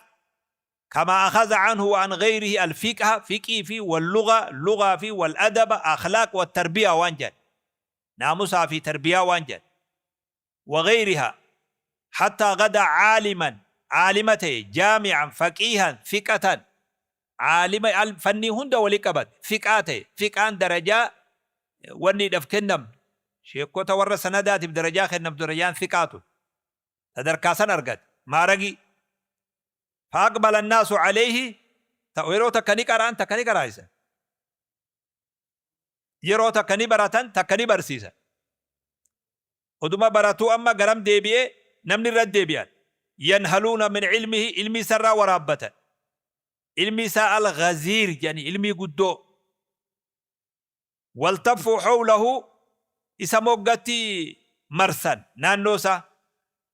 kama akhadha anhu wa an ghayrihi al fiqha, fiqii, fi wal lugha, lughaa, fi wal adaba, akhlaaq, wat tarbiya waan jedhan, naamusaa fi tarbiyaa waan jedhan, wa ghayriha, hatta gada caaliman, caalima ta'e, jaami'an faqiihan thiqatan, caalima fannii hunda wali qabate, thiqaa ta'e. Thiqaan darajaa wanniidhaf kennamtu, sheekkota warra sanadaatiif darajaa kennamtu, darajaan thiqaa tun sadarkaa san argate maaragii. Fa aqbala annaasu alayhi, yeroo takka ni qara'an, takka ni qaraasisan, yeroo takka ni baratan, takka ni barsiisan. Oduma baratuu amma garam deebi'ee namni irra deebi'an. Yanhaluuna min ilmihi, ilmii isarraa waraabbatan, ilmi isaa al-ghaziir jedhanii, ilmii guddoo. Waltaffuu hawlahu, isa moggatti marsan, naannoo isaa.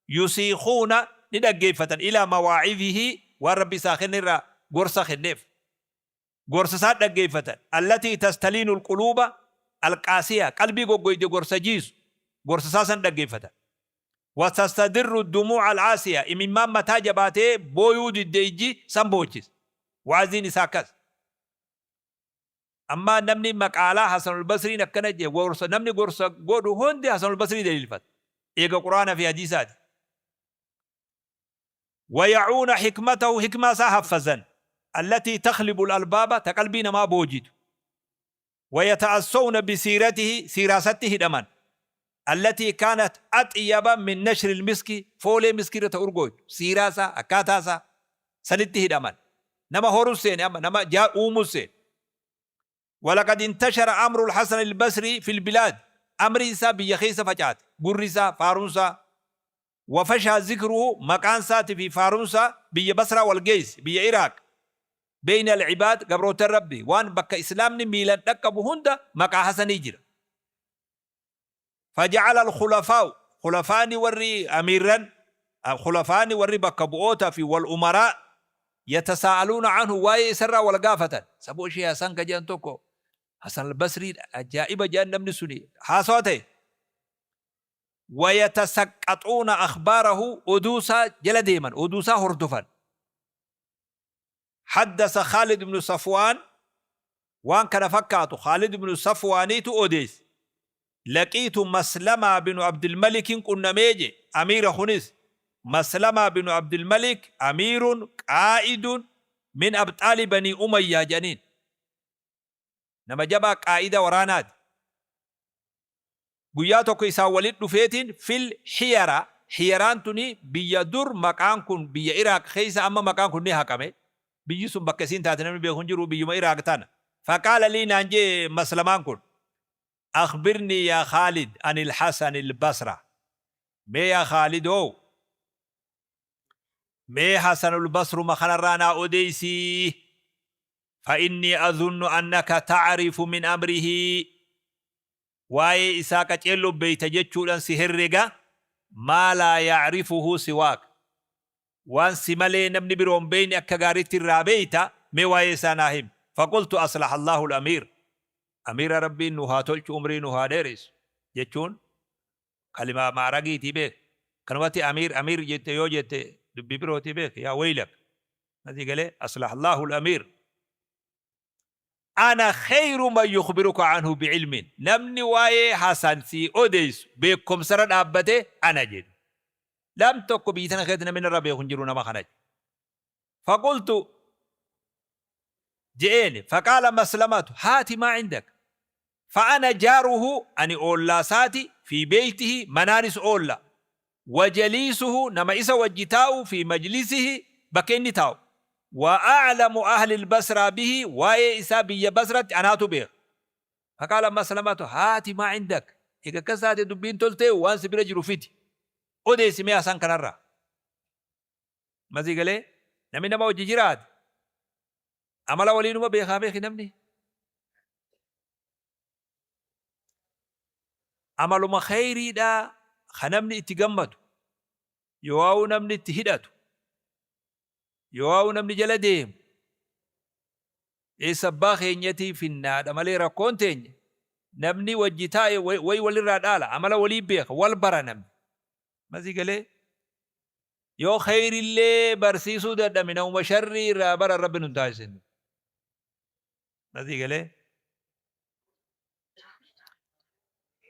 Yusiikuuna, ni dhaggeeffatan, ilaa mawaa'izihi, waan Rabbi isaa kenne irraa gorsa kenneef. Gorsa isaa dhaggeeffatan. Allatii tastaliinu alquluuba alqaasiya, qalbii goggoyde gorsa jiisu, gorsa isaa san dhaggeeffatan. Wa tastadirru dumuu'a al'aasiya, imimmaan mataa jabaatee booyuu didde ijji san boochisa. Wa'aziin isaa akkas. Amma namni maqaalaa Hasanul Basriin akkana jee, gorsa namni gorsa godhu hundi Hasanul Basrii daliilfata. Eega Qur'aana fi hadiisaati. Wayacuuna hikmatahu, hikmaa isaa haffazan. Allatii takhlibu albaaba, ta qalbii namaa boojitu. Wayata'assawna bisiiratihi, siiraasatti hidhaman. Allatii kaanat axyaba min nashri almiski, foolee miskii irra ta urgooytu. Siiraa isaa, akkaataa isaa sanitti hidhaman. Nama horus seene, amma nama uumus seene. Walaqad intashara amru al-Hasan al-Basri fil bilaad, amriin isaa biyya keessa facaate, gurri isaa, faaruun isaa. Wa fashaa zikruhu, maqaan isaati fi faaruun isaa biyya Basraa wal geeyse, biyya Iraaq. Beyna al-ibaad, gabroottan Rabbi, waan bakka Islaamni miilan dhaqqabu hunda maqaa Hasanii jira. Faja'ala al-khulafaa'u, khulafaani warri amiirran, khulafaani warri bakka bu'oota, fi wal umaraa yatasaa'aluuna anhu, waa'ee isarraa wal gaafatan. Saboo ishee Hasan ka jedhan tokko, Hasan al-Basrii ajaa'iba jedhan, namni suni haasawa ta'e. Wayatasaqqaxuuna akhbaarahu, oduu isaa jala deeman, oduu isaa hordofan. Haddasa Khaalid ibnu Safwaan, waan kana fakkaatu Khaalid ibnu Safwaaniitu odeesse. Laqiitu Maslamaa binu Abdilmalikin qunnamee je, amiira kunis Maslamaa binu Abdilmalik amiirun qaa'idun min abxaali Banii Umayyaa jedhaniin. Nama jabaa, qaa'ida waraanaati. Guyyaa tokko isaan walitti dhufeetiin fil Hiyara, Hiyaraan tuni biyya dur maqaan kun biyya Iraaq keessa, amma maqaan kun ni haqame. Biyyi sun bakka isiin taate namni beeku hin jiru, biyyuma Iraaq tana. Faqaala lii, naan jee Maslamaan kun, Akhbirnii yaa Khaalid anil Hasanil Basra. Mee yaa Khaalidoo, mee Hasanul Basruma kanarraa naa odeysii. Fa innii adhunnu annaka ta'rifu min amrihi, waa'ee isaa qaceelloo beeyta jechuudhan si herrega, maa laa ya'rifuhu siwaak, waan si malee namni biroo hin beeyne akka gaaritti irraa beeyta, mee waa'ee isaa naa himi. Faqultu aslaha Allahu al-amiir, amiira Rabbiin nu haa tolchu, umrii nu haa dheereysu jechuun kalimaa ma'ragiitii beek. Kanumatti amiir amiir jette yoo jette dubbii birootii beek, yaa weylak. Asii galee aslaha Allahu al-amiir. Ana khayru man yukhbiruka anhu bi'ilmin. Namni waa'ee Hasan sii odeessu beekumsarra dhaabbate ana jedhu. Lam tokko biyya tana keessatti namni narra beeku hin jiru nama kana jedhe. Faqultu je'eeni, faqaala Maslamatu haati maa indak. Fa'ana jaaruhu, ani oollaa isaati, fi beeytihi, manaanis oolla. Wa jaliisuhu, nama isa wajji taa'u, fi majlisihi, bakka inni taa'u. Wa a'lamu ahli al-Basraa bihi, waa'ee isaa biyya Basratti anaatu beeka. Faqaala Maslamatu, haati maa indak, eega akkas taate dubbiin tolteehu waan si bira jiru fidi. Odeessi mee Hasan kanarraa. Masii galee namni nama wajji jiraate amala waliinuma beekaa beeki namni. Amaluma kheyriidhaa ka namni itti gammadu, yooauu namni itti hidhatu, yooauu namni jala deemu, eessa abbaa keenyatii finnaadha malee rakkoon teenya namni wajji taa'e way walirraa dhaala, amala walii beeka, wal bara namni. Masii galee? Yoo kheyrillee barsiisuu dadhame namuma sharrii irraa baran Rabbi nun taasisin. Masii galee?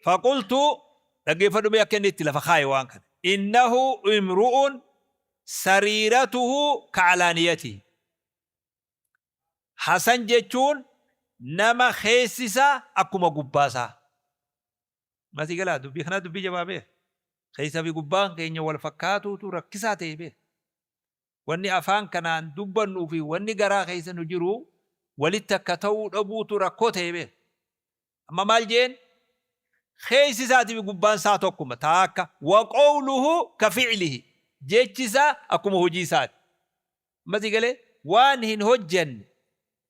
Faqultu, dhaggeeffadhu mee akka inni itti lafa kaaye waan kana. Innahu imru'un sariiratuhu ka'alaaniyatihi. Hasan jechuun nama keessi isaa akkuma gubbaa isaa. Masii galaa dubbii kanaa dubbii jabaa beek. Keessa fi gubbaan keenya wal fakkaatuutu rakkisaa ta'e beek. Wanni afaan kanaan dubbannuu fi wanni garaa keessa nu jiru walitti akka ta'uu dhabuutu rakkoo ta'e beek. Amma maal jeen? Keessi isaatii fi gubbaan isaa tokkuma taakka. Wa qawluhu ka fi'lihi. Jechi isaa akkuma hojii isaati. Amma sii galee? Waan hin hojjanne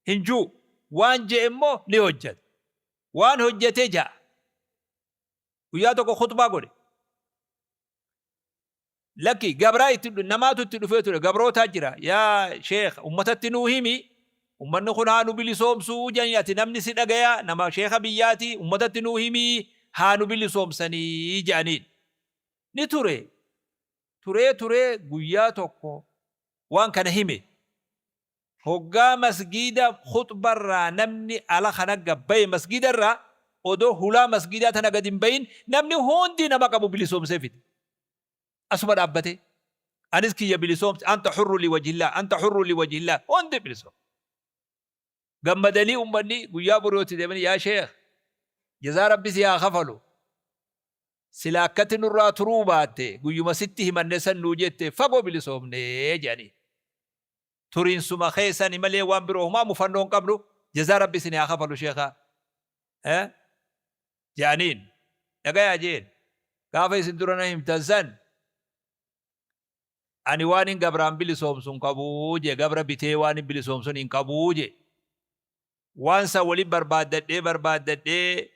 hin ju'u. Waan je'e immoo ni hojjata. Waan hojjate ja'a. Guyyaa tokko khuxbaa godhe. Lakki gabraa itti namaatu itti dhufee ture gabrootaa jira yaa sheekh ummatatti nuu himi ummanni kun haa nu bilisoomsuu jedhanii ati namni si dhagaya nama sheekha biyyaati ummatatti nuu himi haa nu bilisoomsanii jedhaniin. Ni ture turee turee guyyaa tokko waan kana hime. Hoggaa masgiida khuxbarraa namni ala kana gad baye masgiida irraa odoo hulaa masgiidaa tana gad hin bayin namni hundi nama qabu bilisoomsee fide. Asuma dhaabbatee anis kiyya bilisoomse, anta hurru liwajhillah, anta hurru liwajhillah, hundi bilisoomse. Gammadanii ummanni guyyaa borootti deemanii yaa sheekh jazaa Rabbi si haa kafalu Silaa akkatti nurraa turuu baatte guyyuma sitti himanne san nuu jette fagoo bilisoomne jedhaniin. Turiinsuma keessani malee waan biroo homaa mufannoo hin qabnu jazaa Rabbi isinii haa kafalu sheekha jedhaniin. Dhagayaa jeen gaafa isin dura na himtan san ani waanin gabraan bilisoomsu hin qabu jee, gabra bitee waanin bilisoomsun hin qabu jee. Waan san wali barbaaddadhee barbaaddadhee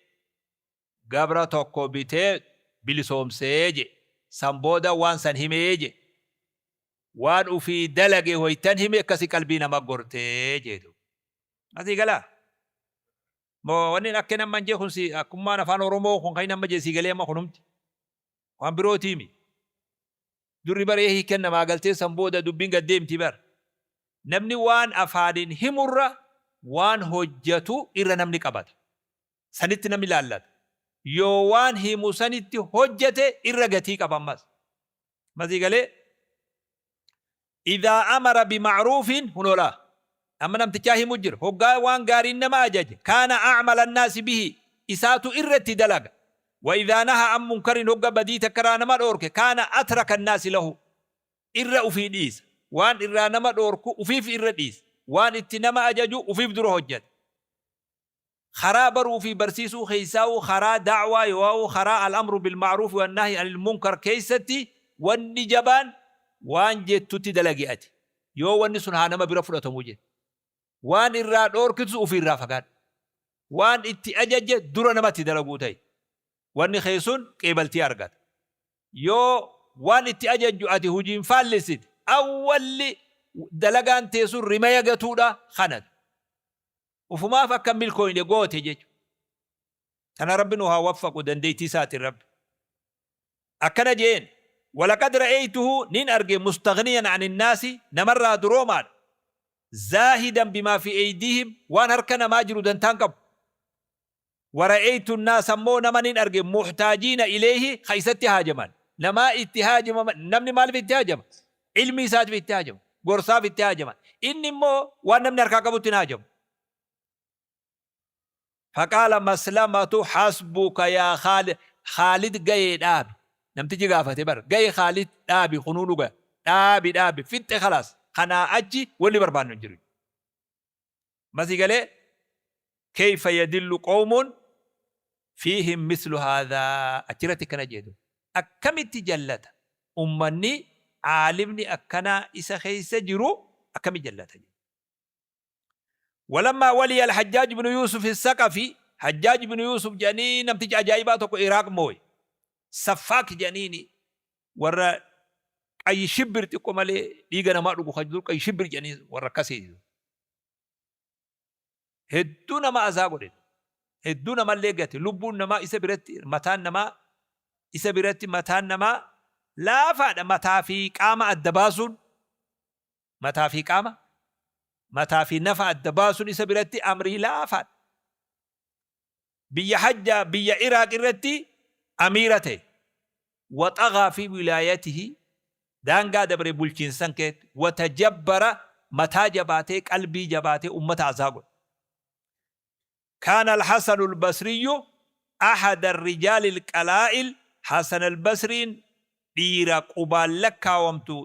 gabra tokko bitee bilisoomsee je. San booda waan san himee je. Waan ufii dalage hoytan hime akkasi qalbii nama gortee jee duuba. Asii galaa? Moo wanni akka inni amma jee kun si akkummaan afaan Oromoo kun kan inni amma jee sii galee amma kunumti. Waan birootii mi. Durri baree hiikan namaa galtee san booda dubbiin gad deemti bar. Namni waan afaaniin himurra waan hojjatu irra namni qabata. Sanitti namni laallata. Yoo waan himu sanitti hojjate irra gatii qaba ammas. Masii galee? Idhaa amara bima'ruufin hunoo laa. Amma namtichaa himu jira. Hoggaa waan gaariin nama ajaje kaana a'mala annaasi bihi isaatu irra itti dalaga. Wa idhaa naha an munkarin hogga badii takkarraa nama dhoorke kaana atraka annaasi lahu irra ufii dhiisa. Waan irraa nama dhoorku ufiif irra dhiisa. Waan itti nama ajaju ufiif dura hojjata. Karaa baruu fi barsiisuu keessaahuu karaa da'waa yooauu karaa al-amru bil-ma'ruufi wan-nahyi anil munkar keessatti wanni jabaan waan jettutti dalagi ati. Yoo wanni sun haa nama bira fudhatamu jette. Waan irraa dhoorkitus ufii irraa fagaadhu. Waan itti ajajje dura nama itti dalaguu ta'i. Wanni kee sun qeebaltii argata. Yoo waan itti ajajju ati hujiin faallessite awwalli dalagaan tee sun rimaya gatuudha kanatu. Ufumaaf akka hin milkooyne goote jechu. Tana Rabbi nu haa waffaqu dandeeytii isaatiin Rabbi. Akkana je'een, Walaqad ra'eytuhu nin arge mustaghniyan anin naasi namarraa duroomaadha. Zaahidan bimaa fi eydiihim waan harka namaa jiru dantaa hin qabu. Wara'eytu naasa immoo nama nin arge muhtaajiina ileeyhi ka isatti haajaman. Namaa itti haajama namni maaliif itti haajama? Ilmii isaatiif itti haajama. Gorsaaf itti haajama. Inni immoo waan namni harkaa qabutti hin haajamu. Faqaala Maslamatu hasbuka yaa Khaalid, Khaalid gayee dhaabi. Namtichi gaafate bar ga'i Khaalid dhaabi kunuu dhuga dhaabi dhaabi fixxe khalaas kanaa achi wanni barbaannu hin jiru. Masii galee keyfa yadillu qawmun fiihim mislu haadhaa achirratti akkana jedhu akkamitti jallata ummanni aalimni akkanaa isa keessa jiru akkami jallata jedhu. Walammaa waliya al-Hajjaaj ibnu Yuusuf as-Saqafi, Hajjaaj ibnu Yuusuf jedhanii namticha ajaa'ibaa tokko Iraaq mooye. Saffaak jedhaniini warra qayyi shibbir xiqqo malee dhiiga namaa dhugu kan dur qayyi shibbir jedhanii warra akkasii. Hedduu nama azaa godhe. Hedduu namallee gate. Lubbuun namaa isa biratti mataan namaa isa biratti mataan namaa laafaadha mataa fi qaama adda baasuun Mataa fi qaama, mataa fi nafa adda baasun isa biratti amrii laafaadha. Biyya hajja biyya Iraaq irratti amiira ta'e. Wa xaghaa fi wilaayatihi daangaa dabre bulchiinsa san keessatti. Wa tajabbara mataa jabaatee qalbii jabaatee ummata azaa godhe. Kaana al-Hasanu al-Basriyyu ahada ar-rijaali al-qalaa'il Hasan al-Basriin dhiira qubaan lakkaawamtu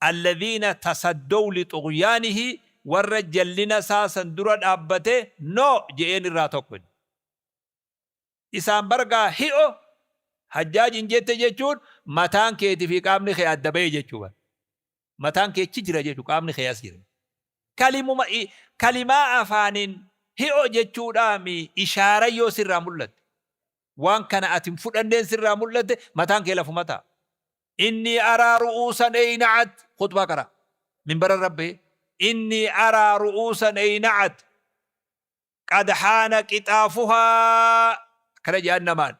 alladhiina tasaddow li xughyaanihi warra jallina isaa san dura dhaabbate no je'een irraa tokko inni. Isaan bargaa hi'o Hajjaaj hin jette jechuun mataan keetii fi qaamni kee adda bahe jechuu bar. Mataan kee achi jira jechu qaamni kee as jira. Kalimuma kalimaa afaanin hi'o jechuudhaami ishaara yoo sirraa mul'atte. Waan kana ati hin fudhanneen sirraa mul'atte mataan kee lafuma ta'a. Innii araa ru'uusan eyna'at khuxbaa qara. Minbara irra bahee innii araa ru'uusan eyna'at qad haana qixaafuhaa akkana jedhan namaan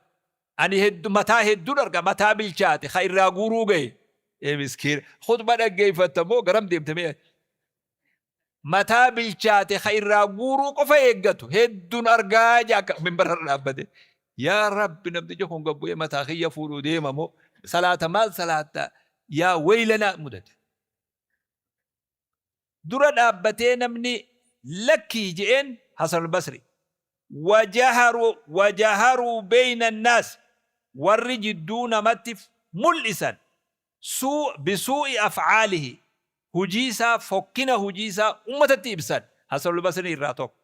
ani heddu mataa hedduun arga mataa bilchaate ka irraa guuruu gahe ee miskiin khutba dhaggeeffatta moo garam deemte mee mataa bilchaate ka irraa guuruu qofa eeggatu hedduun argaa jaa akka minbara irra dhaabbate yaa rabbi namtichi kun gad bu'ee mataa kiyya fuudhuu deema moo salaata maal salaatta yaa weeylanaa mudate dura dhaabbatee namni lakkii je'een Hasan al-Basri. Wajaharu wajaharuu beyna annaas warri jidduu namatti mul'isan suu bisuu'i af'aalihi hujii isaa fokkina hujii isaa ummatatti ibsan Hasan al-Basri irraa tokko.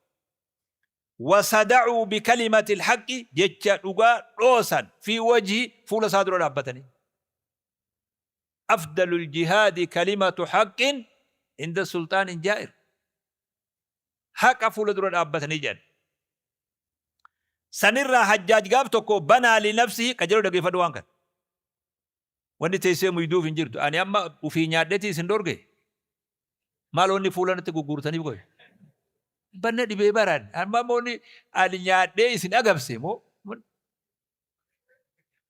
Wasada'uu bikalimati al-haqqi jecha dhugaa dhoosan fi wajhi fuula isaa dura dhaabbatanii. Afdalul jihaadi kalimatu haqqin inda sulxaanin jaa'ir. Haqa fuula dura dhaabbatanii jedhan. Sanirraa Hajjaaj gaaf tokko banaa li nafsihi qajeeloo dhaggeeffadhu waan kana. Wanni teessee muyduuf hin jirtu. Ani amma ufii nyaadhetii isin dhorge. Maal wanni fuula natti gugguurtaniif qoy. Banna dhibee baraan. Amma immoo ani nyaadhee isin agabse moo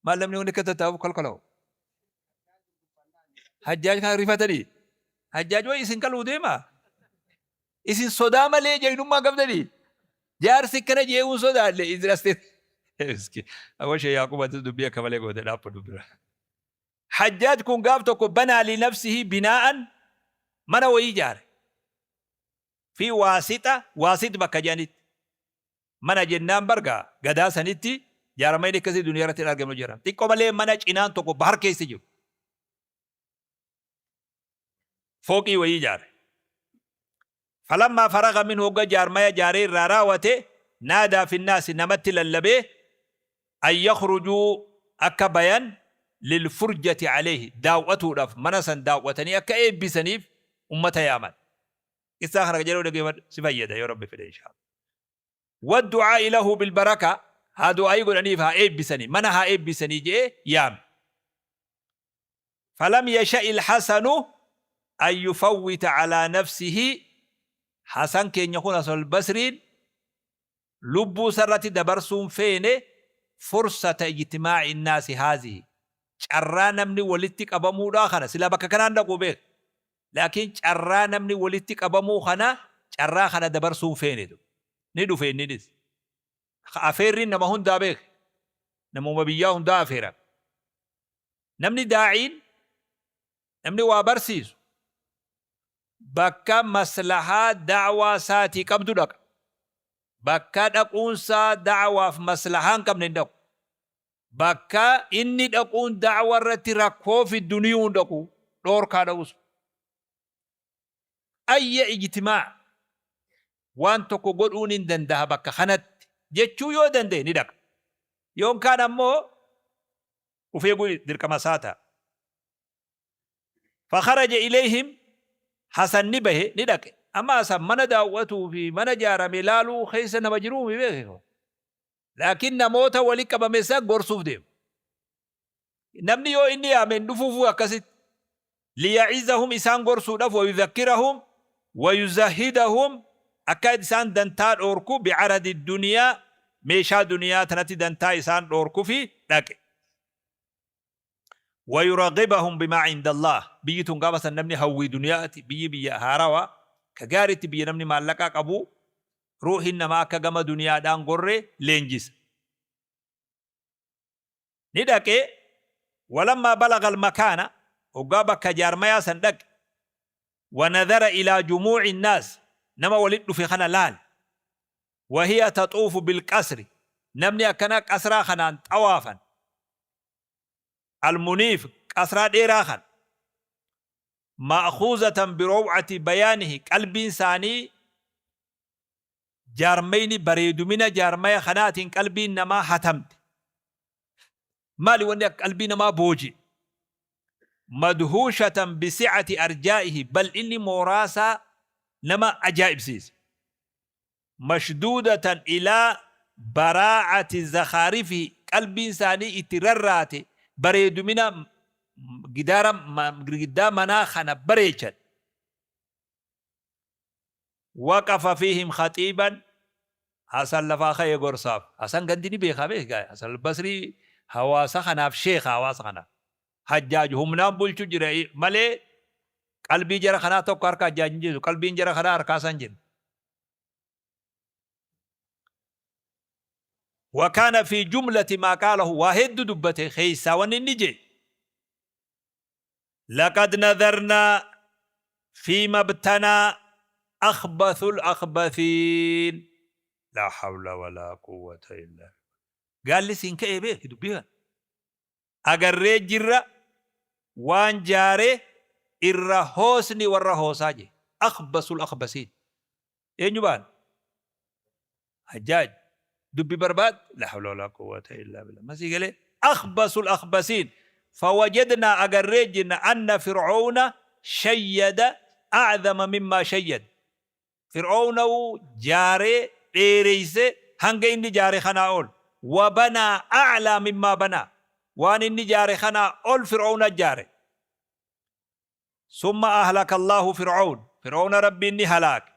Maal namni wanni akka tattaa'uuf kalkala'u? Hajjaaj kana rifatanii. Hajjaaj wayi isin kaluu deema. Isin sodaa malee jaynummaa qabdanii. Jaarsi akkana jee'uun sodaanne isin as ta'e. Awwa shee Yaaqub atis dubbii akka malee goote dhaabba dubbira. Hajjaaj kun gaaf tokko banaa li nafsihi binaa'an mana wayii ijaare. Fi waasixa waasit bakka jedhanitti. Mana jennaan bar gaa gadaa sanitti jaarmayni akkasii duniyaa irratti hin argamnu jedhama. Xiqqoo malee mana cinaan tokko bahar keessa jiru. Fooqii wayii ijaare. Falammaa faraga minhu hogga jaarmaya jaaree irraa raawate naadaa finnaasi namatti lallabee an yakhrujuu akka bayan lilfurjati alayhi daaw'atuudhaaf mana san daaw'atanii akka eebbisaniif ummata yaaman. Qissaa kana qajeeloo dhageeffadhu si fayyada yoo Rabbi fedhe inshaa Allah. Waddu'aa'i lahu bilbaraka haa du'aa'ii godhaniif haa eebbisanii mana haa eebbisanii je'ee yaame. Falam yasha'i alhasanu an yufawwita alaa nafsihi Hasan keenya kun Hasan al-Basriin lubbuu isarratti dabarsuu hin feene fursata ijtimaa'i innaasi haazihi carraa namni walitti qabamuudhaa kana silaa bakka kanaan dhaqu beek laakiin carraa namni walitti qabamuu kana carraa kana dabarsuu hin feene ni dhufe inninis afeerriin nama hundaa beek namuma biyyaa hundaa afeeran namni daa'iin namni waa barsiisu bakka maslahaa da'waa isaatii qabdu dhaqa. Bakka dhaquunsaa da'waaf maslahaa hin qabne hin dhaqu. Bakka inni dhaquun da'wa irratti rakkoo fiddu niyuu hin dhaqu, dhoorkaa dha'us. Ayya ijtimaac waan tokko godhuun hin dandaha bakka kanatti jechuu yoo danda'e ni dhaqa. Yoon kaan ammoo uf eeguu dirqama isaa ta'a. Fakharaja ilayhim Hasan ni bahe, ni dhaqe. Amma Hasan mana daaw'atuu fi mana jaarame laaluu keessa nama jiruu mi beeke. Laakiin namoota wali qabame san gorsuuf deema. Namni yoo inni yaame hin dhufuufuu akkasitti. Liya'izahum isaan gorsuudhaaf wayudhakkirahum wayuzahhidahum akka isaan dantaa dhoorku bi'aradi duniyaa meeshaa duniyaa tanatti dantaa isaan dhoorkufi dhaqe. Wayuraghibahum bimaa indallaah biyyi tun gaafa san namni hawwii duniyaati biyyi biyya haarawa ka gaaritti biyya namni maallaqaa qabu ruuhiin namaa akka gama duniyaadhaan gorre leenjisa. Ni dhaqe walammaa balaga almakaana hoggaa bakka jaarmayaa san dhaqe wanadhara ilaa jumuuci nnaas nama walit dhufe kana laale wahiya taxuufu bilqasri namni akkana qasraa kanaan xawaafan Al-Muniif, qasraa dheeraa kana. Ma'khuuzatan biraw'ati bayaanihi, qalbiin isaanii jaarmayni bareedumina jaarmaya kanaatiin qalbiin namaa hatamte. Maali wanni akka qalbii namaa booji'e? Madhuushatan bisi'ati arjaa'ihi, bal'inni mooraasaa nama ajaa'ibsiise. Mashduudatan ilaa baraa'ati zakhaarifihi qalbiin isaanii itti rarraate bareedumina gidaara girgiddaa manaa kana bareechan. Waqafa fiihim khaxiiban Hasan lafaa ka'ee gorsaaf. Hasan gandi ni beekaa beeki gaa Hasan al-Basrii hawaasa kanaaf sheekha hawaasa kanaaf. Hajjaaj humnaan bulchu jira malee qalbii jara kanaa tokko harka Hajjaaj hin jirtu. Qalbiin jara kanaa harka Hasan jirti. Wakaana fi jumlati maa qaalahu waa heddu dubbate keessaa wanni inni jee laqad nadharnaa fi mabtanaa akhbathul akhbathiin laa hawla walaa quwwata illaa billah. Gaalli siin ka'ee beeki dubbii kana. Agarree jirra waan jaare irra hoosni warra hoosaa jee akhbasul akhbasiin eenyu baan hajjaaj dubbi barbaad la hawla wala quwwata illa billah masii galee akhbasul akhbasiin fawajadnaa agarree jirna anna fir'oona shayyada a'zama mimmaa shayyad Fir'awnawu jaaree dheereyse hanga inni jaare kanaa ol. Wa banaa a'laa mimmaa banaa. Waan inni jaare kanaa ol Fir'awna jaare. Summa ahlaka Allaahu Fir'awn. Fir'awna Rabbiin ni halaake.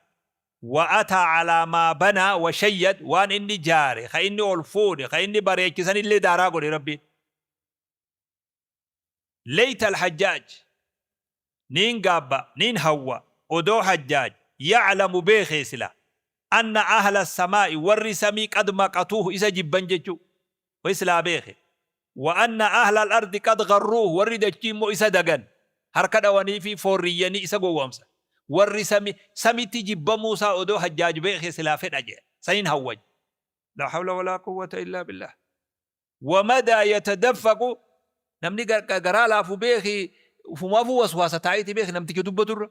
Wa ataa alaa maa banaa wa shayyad waan inni jaare, ka inni ol fuudhe, ka inni bareeche sanillee daaraa godhe Rabbiin. Layta al-Hajjaaj, niin gaabba, niin hawwa, odoo Hajjaaj, ya'lamu beekee sila, anna ahla as-samaa'i, warri samii qad maqatuuhu, isa jibban jechuu, way silaa beeke, wa anna ahla al-ardi qad gharruuhu, warri dachii immoo isa dagan, harka dhawaniifii foorriyyanii isa gowwoomsan, warri sami, samitti jibbamuu isaa odoo Hajjaaj beekee silaa fedha je'e, saniin hawwa je'e. Laa hawla walaa quwwata illaa billaah. Wamadaa yatadaffaqu namni garaa laafu beeki ufumaafuu waswaasa taa'eeti beeki namticha dubbaturra.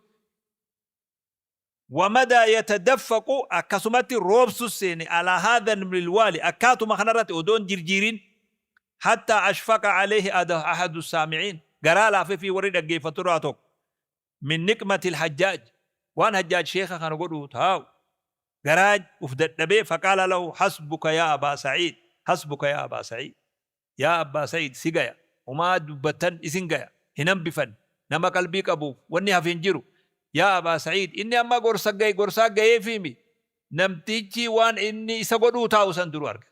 Wamadaa yatadaffaqu akkasumatti roobsus seene alaa haadha minwaali akkaatuma kanarratti odoon jirjiirin hattaa ashfaqa alayhi ahadu saamiciin garaa laafefii warri dhaggeeffaturraa tokko min niqmatil hajjaaj waan hajjaaj sheekha kana godhuu taa'u garaa uf dadhabee faqaala lahu hasbuka yaa abaa sa'iid hasbuka yaa abaa sa'iid yaa abbaa sa'iid si gaya homaa dubbattan isin gaya hin hambifan nama qalbii qabuuf wanni hafe hin jiru yaa abaa sa'iid inni amma gorsa gaye gorsaa gayeefiimi namtichi waan inni isa godhuu taa'u san duru arga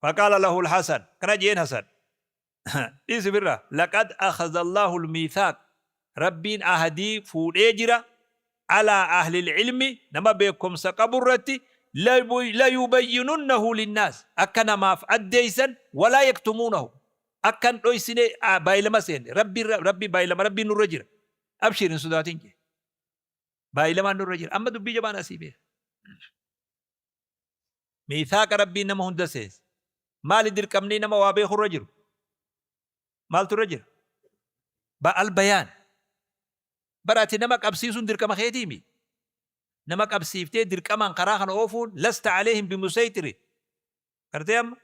Faqaala lahu al-Hasan, akkana je'een Hasan, dhiisi firraa, laqad akhadha Allahu al-miithaaq, Rabbiin ahdii fuudhee jira, alaa ahli al-ilmi, nama beekkomsa qabu irratti, layubayyinunnahu linnaas, akka namaaf addeeysan, walaa yaktumuunahu, akka hin dhoysine baaylama seenne, Rabbi Rabbi baaylama Rabbiin nurra jira, abshir hin sodaatin je'e. Baaylamaan nurra jira. Amma dubbii jabaan asii beeka. Miithaaqa Rabbiin nama hunda seense. Maali dirqamni nama waa beeku irra jiru? Maaltu irra jira? Ba albayaan. Bara ati nama qabsiisuun dirqama keetiimi. Nama qabsiiftee dirqamaan karaa kana oofuun lasta aleehim bimusaytiri. Gartee amma?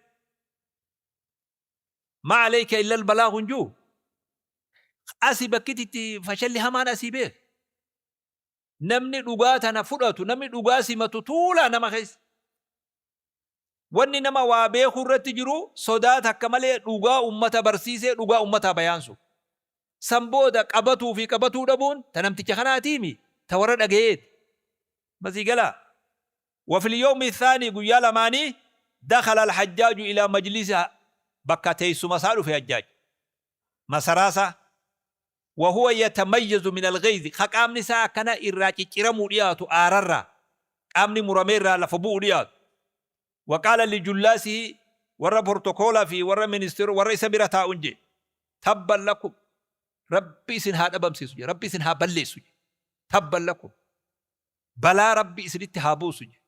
Ma aleyka illa albalaagu hin jiru. Asi bakkiti itti fashalli hamaan asii beek. Namni dhugaa tana fudhatu, namni dhugaa simatu tuulaa nama keessa. Wanni nama waa beekuu irratti jiru sodaa takka malee dhugaa ummata barsiisee dhugaa ummataa bayaansu. San booda qabatuu fi qabatuu dhabuun ta namticha kanaatiimi, ta warra dhagayeeti. Amma sii galaa? Wa fil yawmi thaanii guyyaa lamaanii dakhala al-Hajjaaju ilaa majlisiha bakka teessuma isaa dhufe Hajjaaj. Masaraa isaa. Wa huwa yatamayyazu min al-ghayzi ka qaamni isaa akkana irraa cicciramuu dhiyaatu aararraa qaamni muramee irraa lafa bu'u dhiyaatu. Wa qaala li jullaasihi warra portokoola fi warra ministeero warra isa bira taa'uun jedhe tabban lakum Rabbi isin haa dhabamsiisu jedhe Rabbi isin haa balleessu jedhe tabban lakum balaa Rabbi isinitti haa buusu jedhe.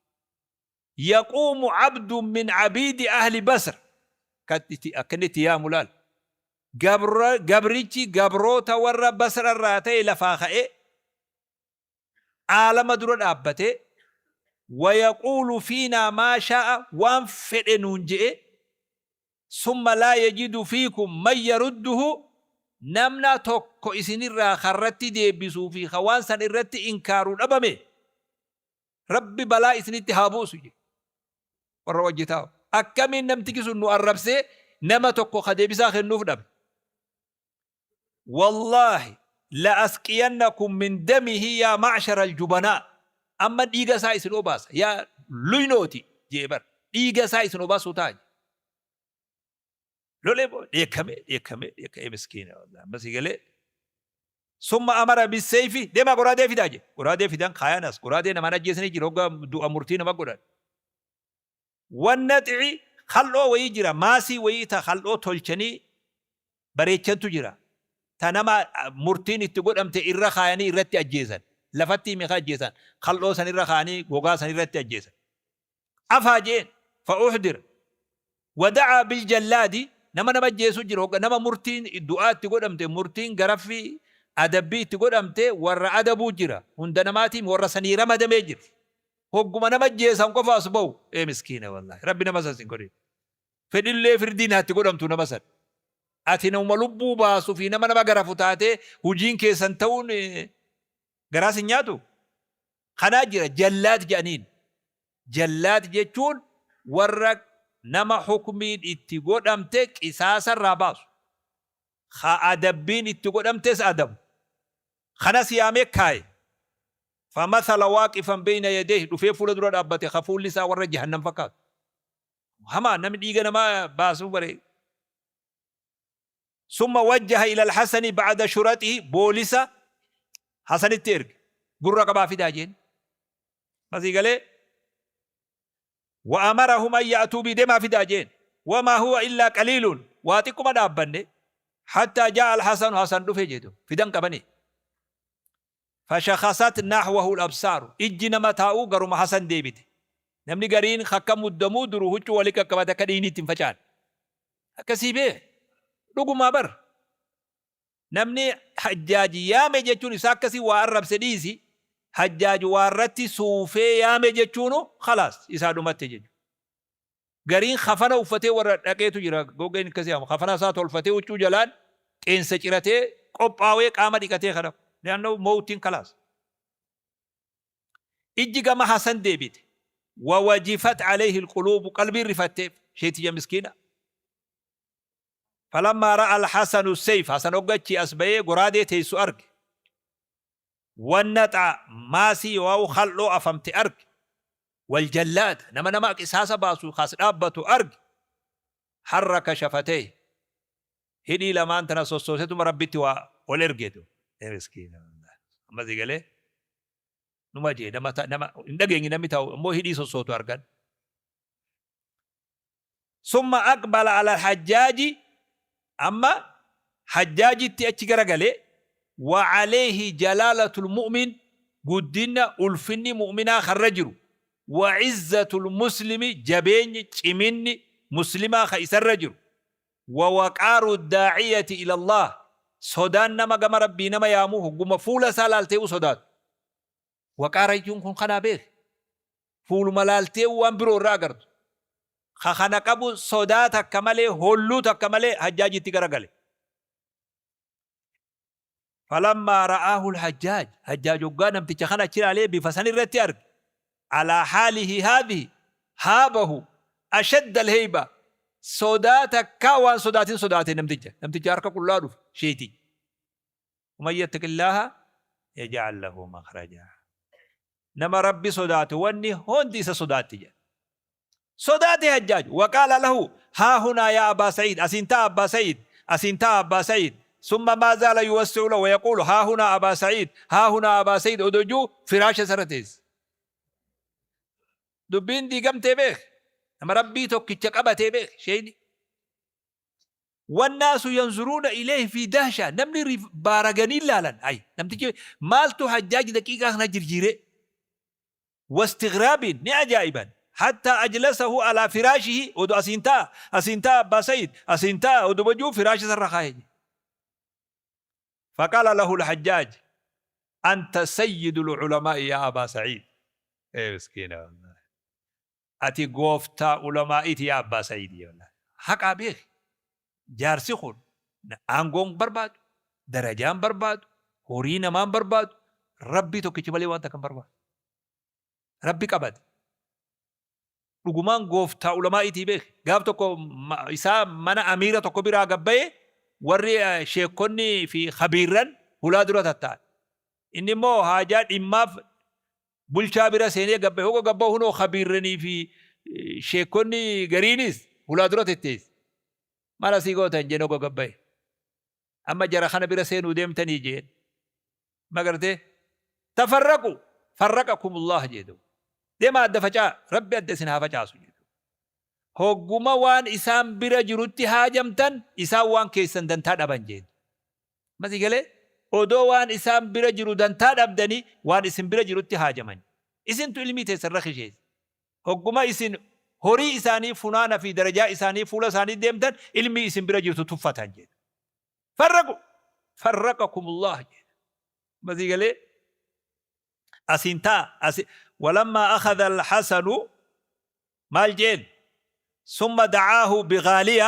Yaquumu abdun min abiidi ahli Basra akka inni itti yaamu laal. Gabrichi gabroota warra Basra irraa ta'e lafaa ka'ee aalama dura dhaabbatee wayaquulu fiinaa maa shaa'a waan fedhe nuun je'e summa laa yajidu fiikum man yarudduhu namna tokko isinirraa ka irratti deebisuu fi ka waan san irratti inkaaru dhabame Rabbi balaa isinitti haa buusu jedhe. Warra wajji taa'u. Akkamiin namtichi sun nu arrabsee nama tokko ka deebisaa kennuuf dhabe. Wallaahi la asqiyannakum min damihi yaa ma'shara aljubanaa. Amma dhiiga isaa isin obaasa. Yaa luynooti jee bar. Dhiiga isaa isin obaasuu ta'a. Lolee boo dheekkamee dheekkamee dheekkamee miskiina wallahi amma si galee. Summa amara bisayfi deemaa goraadee fidaa jedhe. Goraadee fidan kaayan as goraadee namaan ajjeesanii jira hoggaa du'a murtii nama godhan. Wannaxici kal'oo wayii jira maasii wayii ta kal'oo tolchanii bareechantu jira. Ta nama murtiin itti godhamte irra kaayanii irratti ajjeesan. Lafatti meeqa ajjeesan kal'oo san irra kaayanii gogaa san irratti ajjeesan. Afaa je'een, fa uhdira. Wa da'aa bil jallaadi, nama nama ajjeesu jira, hogga nama murtiin du'aa itti godhamte, murtiin garaffii, adabbii itti godhamte, warra adabuu jira. Hunda namaatiimi warra sanii ramadamee jira. Hogguma nama ajjeesan qofa as bahu. Ee miskiina wallaahi. Rabbi nama san sin godhin. Fedhillee firdiin haa itti godhamtu nama san. Ati namuma lubbuu baasu fi nama nama garafu taatee hujiin keessan ta'uun garaa sin nyaatu? Kanaa jira jallaad jedhaniin. Jallaad jechuun warra nama hukmiin itti godhamte qisaasa irraa baasu. Ka adabbiin itti godhamtes adabu. Kanas yaamee kaaye. Famathala waaqifan beyna yadayhi dhufee fuula dura dhaabbate ka fuulli isaa warra jahannam fakkaatu. Hamaa namni dhiiga namaa baasuu bare. Summa wajjaha ila al-Hasani ba'da shuraxihi boolisa Hasanitti erge. Gurra qabaa fidaa jeen. Masii galee wa amarahum an ya'tuu bi demaa fidaa jeen. Wamaa huwa illaa qaliilun waa xiqquma dhaabbanne hattaa jaa'a al-Hasanu Hasan dhufe jedhu fidan qabanii. Fashakasat nahwahu al-absaaru ijji nama taa'uu garuma Hasan deebite. Namni gariin akka muddamuu duru huccuu wali qaqqabate akka dhiigni itti hin facaane. Akkasii bee dhugumaa bar. Namni Hajjaaj yaame jechuun isaa akkasii waa arrabse dhiisi Hajjaaj waa irratti suufee yaame jechuunu khalaas isaa dhumatte jechuudha. Gariin kafana uffatee warra dhaqeetu jira gogeen akkasii yaamu kafana isaa tolfatee huccuu jalaan qeensa ciratee qophaawee qaama dhiqatee kana li'annahu mowtiin kalaas. Ijji gama Hasan deebite. Wa wajifat alayhi alquluubu qalbiin rifatteef sheetiyya miskiina. Falammaa ra'a alhasanu seyf Hasan hogga achii as bahee goraadee teessu arge. Wannaxa maasii yookaan khaldhoo afamte arge. Waljallaada nama nama qisaasa baasu kas dhaabbatu arge. Harraka shafatee hidhii lamaan tana sossoosetuma Rabbitti waa ol ergeetu. Ee miskiina amma si galee numa jee nama nama hin dhageenye namni taa'u ammoo hidhii sossootu argan. Summa aqbala ala hajjaaji amma hajjaajitti achi garagale wa alayhi jalaalatul mu'min guddinna ulfinni mu'minaa karra jiru wa izzatul muslimi jabeenyi ciminni muslimaa ka isarra jiru wa waqaaru daaciyati ila Allah sodaan nama gama Rabbii nama yaamu hogguma fuula isaa laaltee'u sodaatu. Waqaara jechuun kun kanaa beeki. Fuuluma laaltee'u waan biroo irraa agartu. Ka kana qabu sodaa takka malee holluu takka malee Hajjaajitti garagale. Falammaa ra'aahu al-Hajjaaj, Hajjaaj hoggaa namticha kana achi ilaalee bifa san irratti arge, alaa haalihi haadhihi, haabahu ashadda al-heyba, sodaa takkaa waan sodaatin sodaate namticha. Namticha harka qullaa dhufe, sheeyticha. Waman yattaqillaaha yaj'al lahu makhrajaa. Nama Rabbi sodaatu wanni hundi isa sodaatti jedha. Sodaate Hajjaaj. Waqaala lahu, Haahunaa yaa Abaa Sa'iid, asiin taa'a Abbaa Sa'iid, asiin taa'a Abbaa Sa'iid. Summa maa zaala yuwassi'u lahu wayaquulu, Haahunaa Abaa Sa'iid, haahunaa Abaa Sa'iid odoo ji'uu firaasha isarra teesse. Dubbiin diigamtee beeki. Nama Rabbii tokkicha qabatee beeki sheeyni. Wannaasu yanzuruuna ilayhi fi dahsha, namni baaraganii laalan. Hay, namtichi maaltu Hajjaaj daqiiqaa kana jirjiiree? Wastighraabin, ni ajaa'iban. Hattaa ajlasahu alaa firaashihi, odoo asiin taa'a, asiin taa'a Abbaa Sa'iid, asiin taa'a oduma ji'uu firaasha isarra kaaye jedhe. Faqaala lahu al-Hajjaaj, Anta sayyidul ulamaa'i yaa Abaa Sa'iid. Ee miskiina wallaahi. Ati gooftaa ulamaa'iiti yaa Abbaa Sa'iid wallaahi. Haqaa beeki. Jaarsi kun aangoon barbaadu, darajaan barbaadu, horii namaan barbaadu, Rabbii tokkicha malee waan takka hin barbaadu. Rabbi qabate. Dhugumaan gooftaa ulamaa'iitii beeki. Gaaf tokko isaa mana amiira tokko biraa gabbaye warri sheekkonni fi khabiirran hulaa dura tatta'an. Inni immoo haajaa dhimmaaf bulchaa bira seenee gabbaye. Hoga gabbahu hunoo khabiirranii fi sheekkonni gariinis hulaa dura tetteessi. Maal asii gootan jeen hoga gabbaye. Amma jara kana bira seenuu deemtanii jeen. Ma gartee? Tafarraqu farraqakumullah jee duuba. Deemaa adda faca'aa Rabbi adda isin haa facaasu jee duuba. Hogguma waan isaan bira jirutti haajamtan isaan waan keessan dantaa dhaban jeen. Amma sii galee? Odoo waan isaan bira jiru dantaa dhabdanii waan isin bira jirutti haajaman. Isintu ilmii teessan irra kisheesse. Hogguma isin horii isaanii funaana fi darajaa isaanii fuula isaanii deemtan ilmii isin bira jirtu tuffatan jedhe. Farraqu farraqakumullah jedhe. Amma sii galee? Asiin ta'a asi walammaa akhadha alhasanu maal jeen summa da'aahu bighaaliya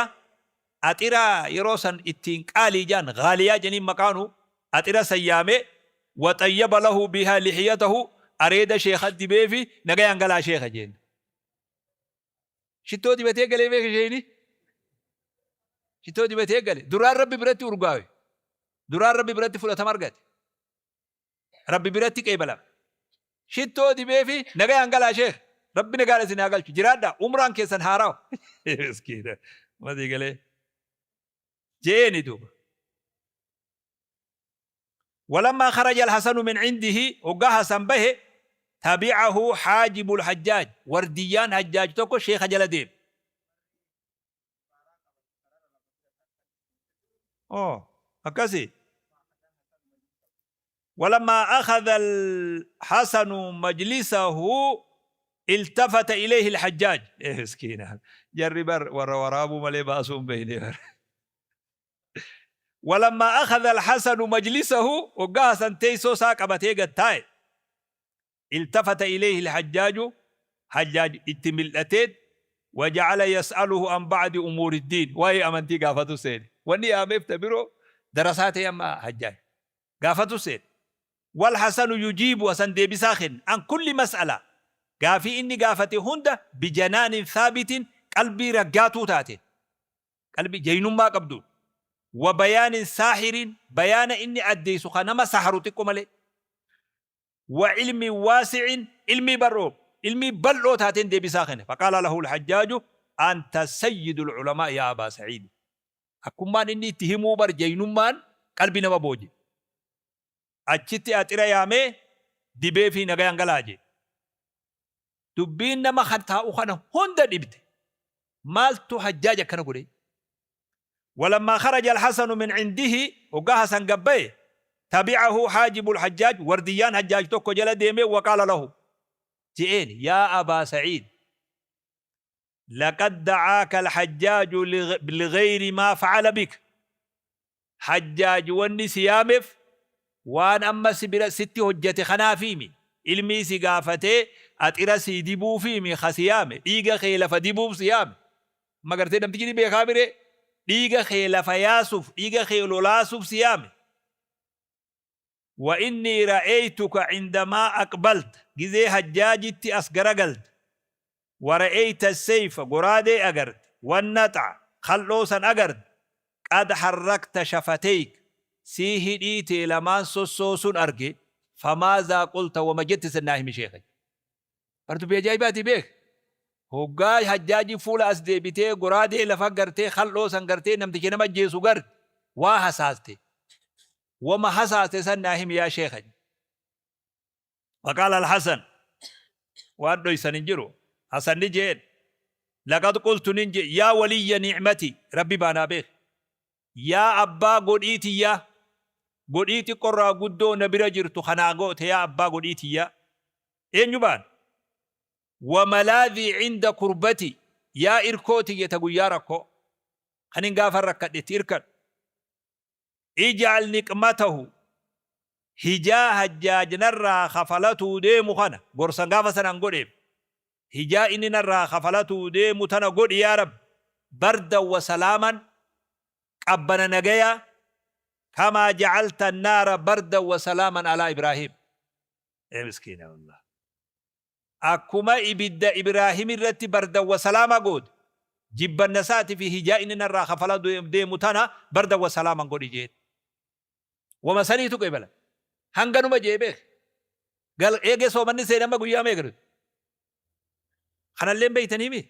axira yeroo san ittiin qaalii jaan ghaaliyaa jeniin maqaanu axira san yaamee waxayyaba lahu bihaa lihiyatahu areeda sheekha dibeefi nagayaan galaa sheekha jeen. Shittoo dibatee galee beeka sheeyni. Shittoo dibatee gale. Duraan Rabbi biratti urgaawe. Duraan Rabbi biratti fudhatama argate. Rabbi biratti qeebalame. Shittoo dibeefi nagayaan galaa sheekh. Rabbi nagaan isin haa galchu. Jiraadhaa. Umraan keessan haarawa. Miskiina. Masii galee. Jeeni duuba. Walammaa kharaja al-Hasanu min cindihi, hoggaa Hasan bahe, tabi'ahu haajibul Hajjaaj, wardiyyaan Hajjaaj tokko sheekha jala deeme. Oh, akkasi. Walammaa akhadha al-Hasanu majlisahu iltafata ilayhi al-Hajjaaj. Eh, miskiina. Jarri bar warra waraabuu malee baasuu hin beekne bar. Walammaa akhadha al-Hasanu majlisahu, hoggaa Hasan teessoo isaa qabatee gad taa'e, iltafata ilayhi al-Hajjaaju, Hajjaaj itti mil'ateet, waja'ala yas'aluhu an ba'di umuuri ddiin, waa'ee amantii gaafatu seene. Wanni yaameef ta biroo darasaa ta'e amma Hajjaaj. Gaafatu seene. Wal-Hasanu yujiibu, Hasan deebisaa kenne, an kulli mas'ala, gaafii inni gaafate hunda, bijanaanin thaabitin, qalbii raggaatuu taateen. Qalbii jaynummaa qabduun. Wa bayaanin saahirin, bayaana inni addeessu ka nama saharu xiqqo malee. Wa ilmin waasicin, ilmii bar'oo, ilmii bal'oo taateen deebisaa kenne. Faqaala lahu al-Hajjaaju, anta sayyidul ulamaa'i yaa Abaa Sa'iid. Akkummaan inni itti himuu bar jaynummaan qalbii nama booje. Achitti axira yaamee dibeefii nagayaan galaa jee. Dubbiin nama kan taa'u kana hunda dhibde. Maaltu Hajjaaj akkana godhe? Walammaa kharaja al-Hasanu min cindihi, hoggaa Hasan gad baye, tabi'ahu haajibul Hajjaaj, wardiyyaan Hajjaaj tokko jala deemee waqaala lahu, je'een, yaa Abaa Sa'iid, Laqad da'aaka al-Hajjaaju lighayri maa fa'ala bik. Hajjaaj wanni si yaamef waan amma si bira sitti hojjate kanaafiimi. Ilmii si gaafatee axira sii dibuufiimi ka si yaame. Dhiiga kee lafa dibuuf si yaame. Amma gartee namtichi ni beekaa miree? Dhiiga kee lafa yaasuf, dhiiga kee lolaasuf si yaame. Wa innii ra'eytuka cindamaa aqbalta, gizee Hajjaajitti as garagalte, wa ra'eyta asseyfa, goraadee agarte, wannax'a, kal'oo san agarte, qad harrakta shafateyk, sii hidhii tee lamaan sossoosun arge, famaazaa qulta, wama jette san naa himi sheekha. Bar dubbii ajaa'ibaatii beek. Hoggaa Hajjaaji fuula as deebitee goraadee lafa gartee kal'oo san gartee namticha nama ajjeesu garte waa hasaaste. Wama hasaaste san naa himi yaa sheekha. Faqaala Alhasan waan dhoysan hin jiru. Hasan ni jeen laqad qultu nin jee yaa waliyya ni'mati rabbi baanaa beek. Yaa abbaa godhii tiyyaa, godhii xiqqorraa guddoo na bira jirtu ka naa goote yaa abbaa godhii tiyyaa. Eenyu baana? Wa malaadhii cinda kurbatii, yaa irkoo tiyya ta guyyaa rakkoo, kanin gaafan rakkadhe itti irkadhu. Ij'al niqmatahu, hijaa Hajjaaj narraa kafalatuu deemu kana, gorsan gaafa san an godheef, hijaa inni narraa kafalatuu deemu tana godhi yaa Rabbi, bardan wa salaaman, qabbana nagayaa, kamaa ja'alta annaara bardan wa salaaman alaa Ibraahiim. Ee miskiina wallah. Akkuma ibidda Ibraahim irratti bardan wa salaama goote, jibbanna isaati fi hijaa inni narraa kafala deemu tana bardan wa salaaman godhi jeen. Wama saniitu qeebala. Hanganuma jee beek. Gal eegee soomanni seene amma guyyaa meeqa nuti? Kanallee hin beeytanii mi?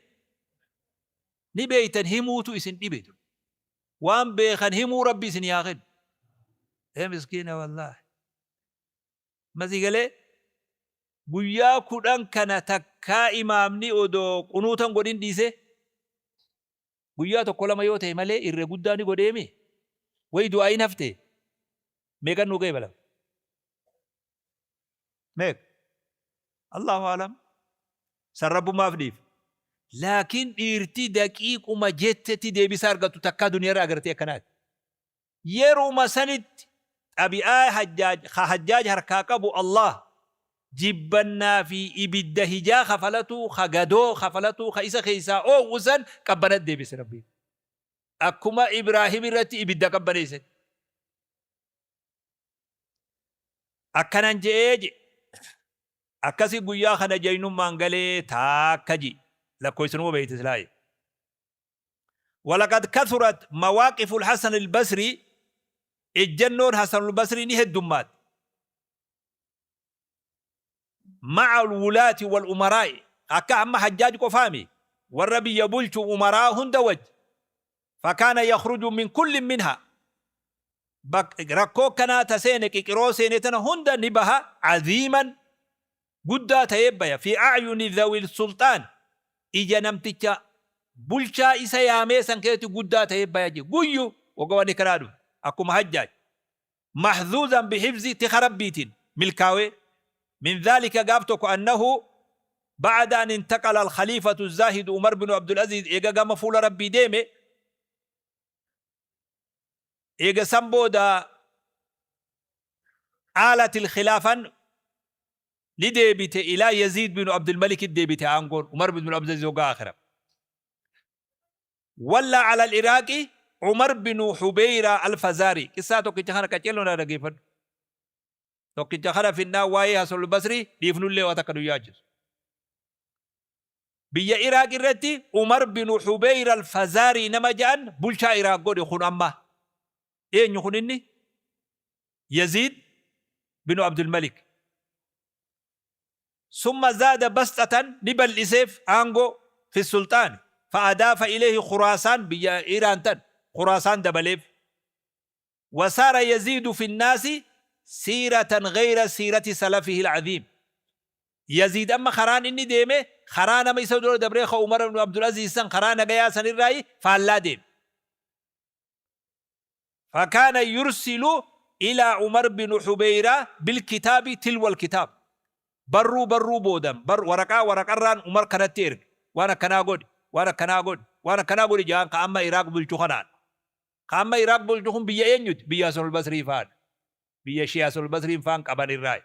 Ni beeytan himuutu isin dhibe. Waan beekan himuu Rabbi isin haa kennu. Ee miskiina wallaahi. Masii galee guyyaa 10 kana takkaa imaamni odoo qunuutan godhin dhiisee? Guyyaa tokko lama yoo ta'e malee irra guddaa ni godheemi? Wayi du'aa'iin haftee? Meeqan nuu qeebalama? Meeqa? Allahu alam. San Rabbumaaf dhiif. Laakiin dhiirti daqiiquma jettetti deebisaa argattu takkaa duniyarra agartee akkanaati. Yeruma sanitti xabi'aa Hajjaaj ka Hajjaaj harkaa qabu Allaah jibbannaa fi ibidda hijaa kafalatuu ka gadoo kafalatuu ka isa keessaa oow'u san qabbanatti deebise Rabbiin. Akkuma Ibraahim irratti ibidda qabbaneessetti. Akkanan je'ee je'e. Akkasi guyyaa kana jaynummaan galee taakka ji lakkoysanuma beeyte silaaye. Walaqad kathurat mawaaqiful Hasan al-Basrii, ejjannoon Hasan al-Basrii ni heddummaate. Ma'a al-wulaati wal umaraa'i, akka amma Hajjaaj qofaami, warra biyya bulchu umaraa hunda wajji. Fakaana yakhruju min kullin minha, rakkoo akkanaa ta seene qiqiroo seene tana hunda ni baha aziiman guddaa ta'ee baya fi a'yuni dhawil sulxaan ija namticha bulchaa isa yaamee san keessatti guddaa ta'ee baya je guyyu wagga wanni kanaa dhufe akkuma Hajjaaj mahzuuzan bihifzi tika Rabbiitiin milkaawee min dhaalika gaaf tokko annahu ba'ada an intaqala al-khaliifatu zaahidu Umar binu Abdul Aziz eega gama fuula Rabbii deeme eega san booda aalat al-khilaafan ni deebite ilaa Yaziid binu Abdulmalikitti deebite aangoon Umar binu Abdulaziz hoggaa aakhira. Walla ala al-Iraaqi Umar binu Hubeyra al-Fazaari. Qissaa tokkicha kana qaceelloo naa dhaggeeffadhu. Tokkicha kana finnaan waa'ee Hasan al-Basri dhiifnullee waa takka nu yaachisu. Biyya Iraaq irratti Umar binu Hubeyra al-Fazaari nama ja'an bulchaa Iraaq godhe kun amma. Eenyu kun inni? Yaziid binu Abdulmalik. Summa zaada basxatan ni bal'iseef aangoo fi sulxaani fa adaafa ilayhi Khuraasaan biyya Iraan tan Khuraasaan dabaleef. Wa saara yaziidu fi nnaasi siiratan ghayra siirati salafihi al-aziim. Yaziid amma karaan inni deeme karaa nama isa dura dabree ka Umar ibnu Abdul Aziiz san karaa nagayaa san irraayi faallaa deeme. Fakaana yursilu ilaa Umar binu Hubeyraa bilkitaabi tilwa alkitaab. Barruu barruu boodan bar waraqaa waraqarraan Umar kanatti erge. Waan akkanaa godhi. Waan akkanaa godhi. Waan akkanaa godhi ja'an ka amma Iraaq bulchu kanaan. Ka amma Iraaq bulchu kun biyya eenyuti? Biyya Hasanul Basrii faadha. Biyya Shii Hasanul Basriin faan qaban irraayi.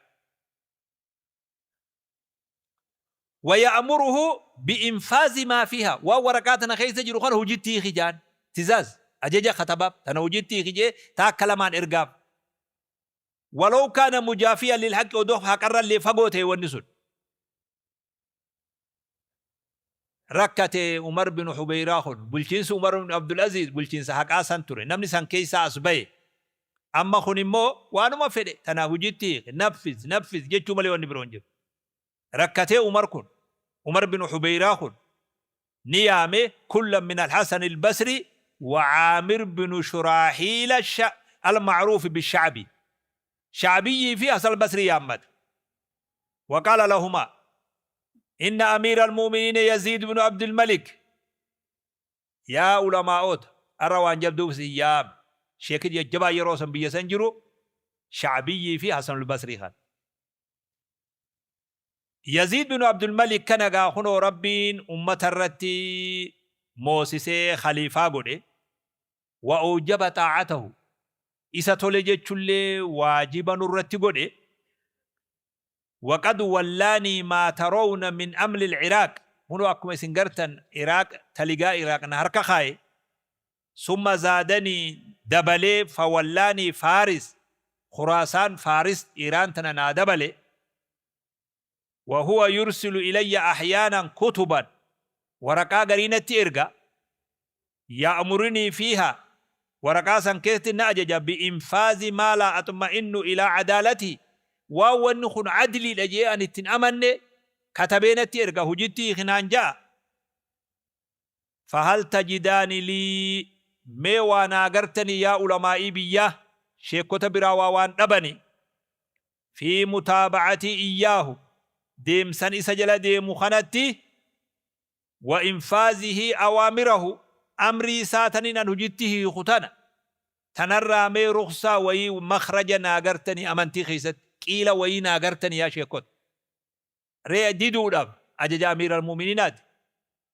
Waya'muruhu bi'infaazi maa fiihaa, waan waraqaa tana keessa jiru kana hujitti hiiki ja'an. Tizaaz, ajaja katabaaf, tana hujitti hiiki je'ee taakka lamaan ergaaf. Walaw kaana mujaafiyan lilhaqqi, odoo haqarrallee fagoo ta'e wanni sun. Rakkate Umar bin Hubeyraa kun, bulchiinsi Umar bin Abdul Aziiz bulchiinsa haqaa san ture. Namni san keessaa as baye. Amma kun immoo waanuma fedhe tana hujitti hiiki, naffiz, naffiz jechuu malee wanni biroo hin jiru. Rakkatee Umar kun, Umar bin Hubeyraa kun ni yaame kullan min Al-Hasan Al-Basri wa Aamir bin Shuraahiil Al-Ma'ruuf bi-Sha'bi. Sha'biyyii fi Hasan Al-Basrii yaammate. Wa qaala lahumaa, Inna Amiira Al-Mu'miniina Yaziid bin Abdul Malik. Yaa ulamaa'oota, arra waan jabduuf isin yaame. Sheekhi jajjabaan yeroo san biyya san jiru Sha'biyyii fi Hasan Al-Basrii kana. Yaziid bin Abdulmalik kana gaa kunoo Rabbiin ummata irratti moosisee khaliifaa godhe. Wa awjaba xaa'atahu, isa tole jechullee waajiba nurratti godhe. Wa qad wallaanii maa tarawna min amril Iraaq, kunoo akkuma isin gartan Iraaq taligaa Iraaq na harka kaaye. Summa zaadanii dabalee fawallaanii Faaris, Khuraasaan, Faaris, Iiraan tana naa dabale. Wa huwa yursilu ilayya ahyaanan kutuban, waraqaa garii natti erga, ya'murinii fiihaa, waraqaa san keessatti na ajaja, bi'infaazi maa laa axma'innu ilaa cadaalatihi, waan wanni kun adliidha je'ee ani itti hin amanne katabee natti erga, hujitti hiiki naan ja'a. Fahal tajidaani lii, mee waa naa gartanii yaa ulamaa'ii biyyaa, sheekkota biraa waa waan dhabanii, fii mutaaba'atii iyyaahu, deemsan isa jala deemu kanatti, wa infaazihii awaamirahu, amrii isaa tanin an hujitti hiiku tana, tanarraa mee rukhsaa wayii makhraja naa gartanii amantii keessatti, qiila wayii naa gartanii yaa sheekkota? Ree diduudhaaf ajaja amiira almu'miniinaati.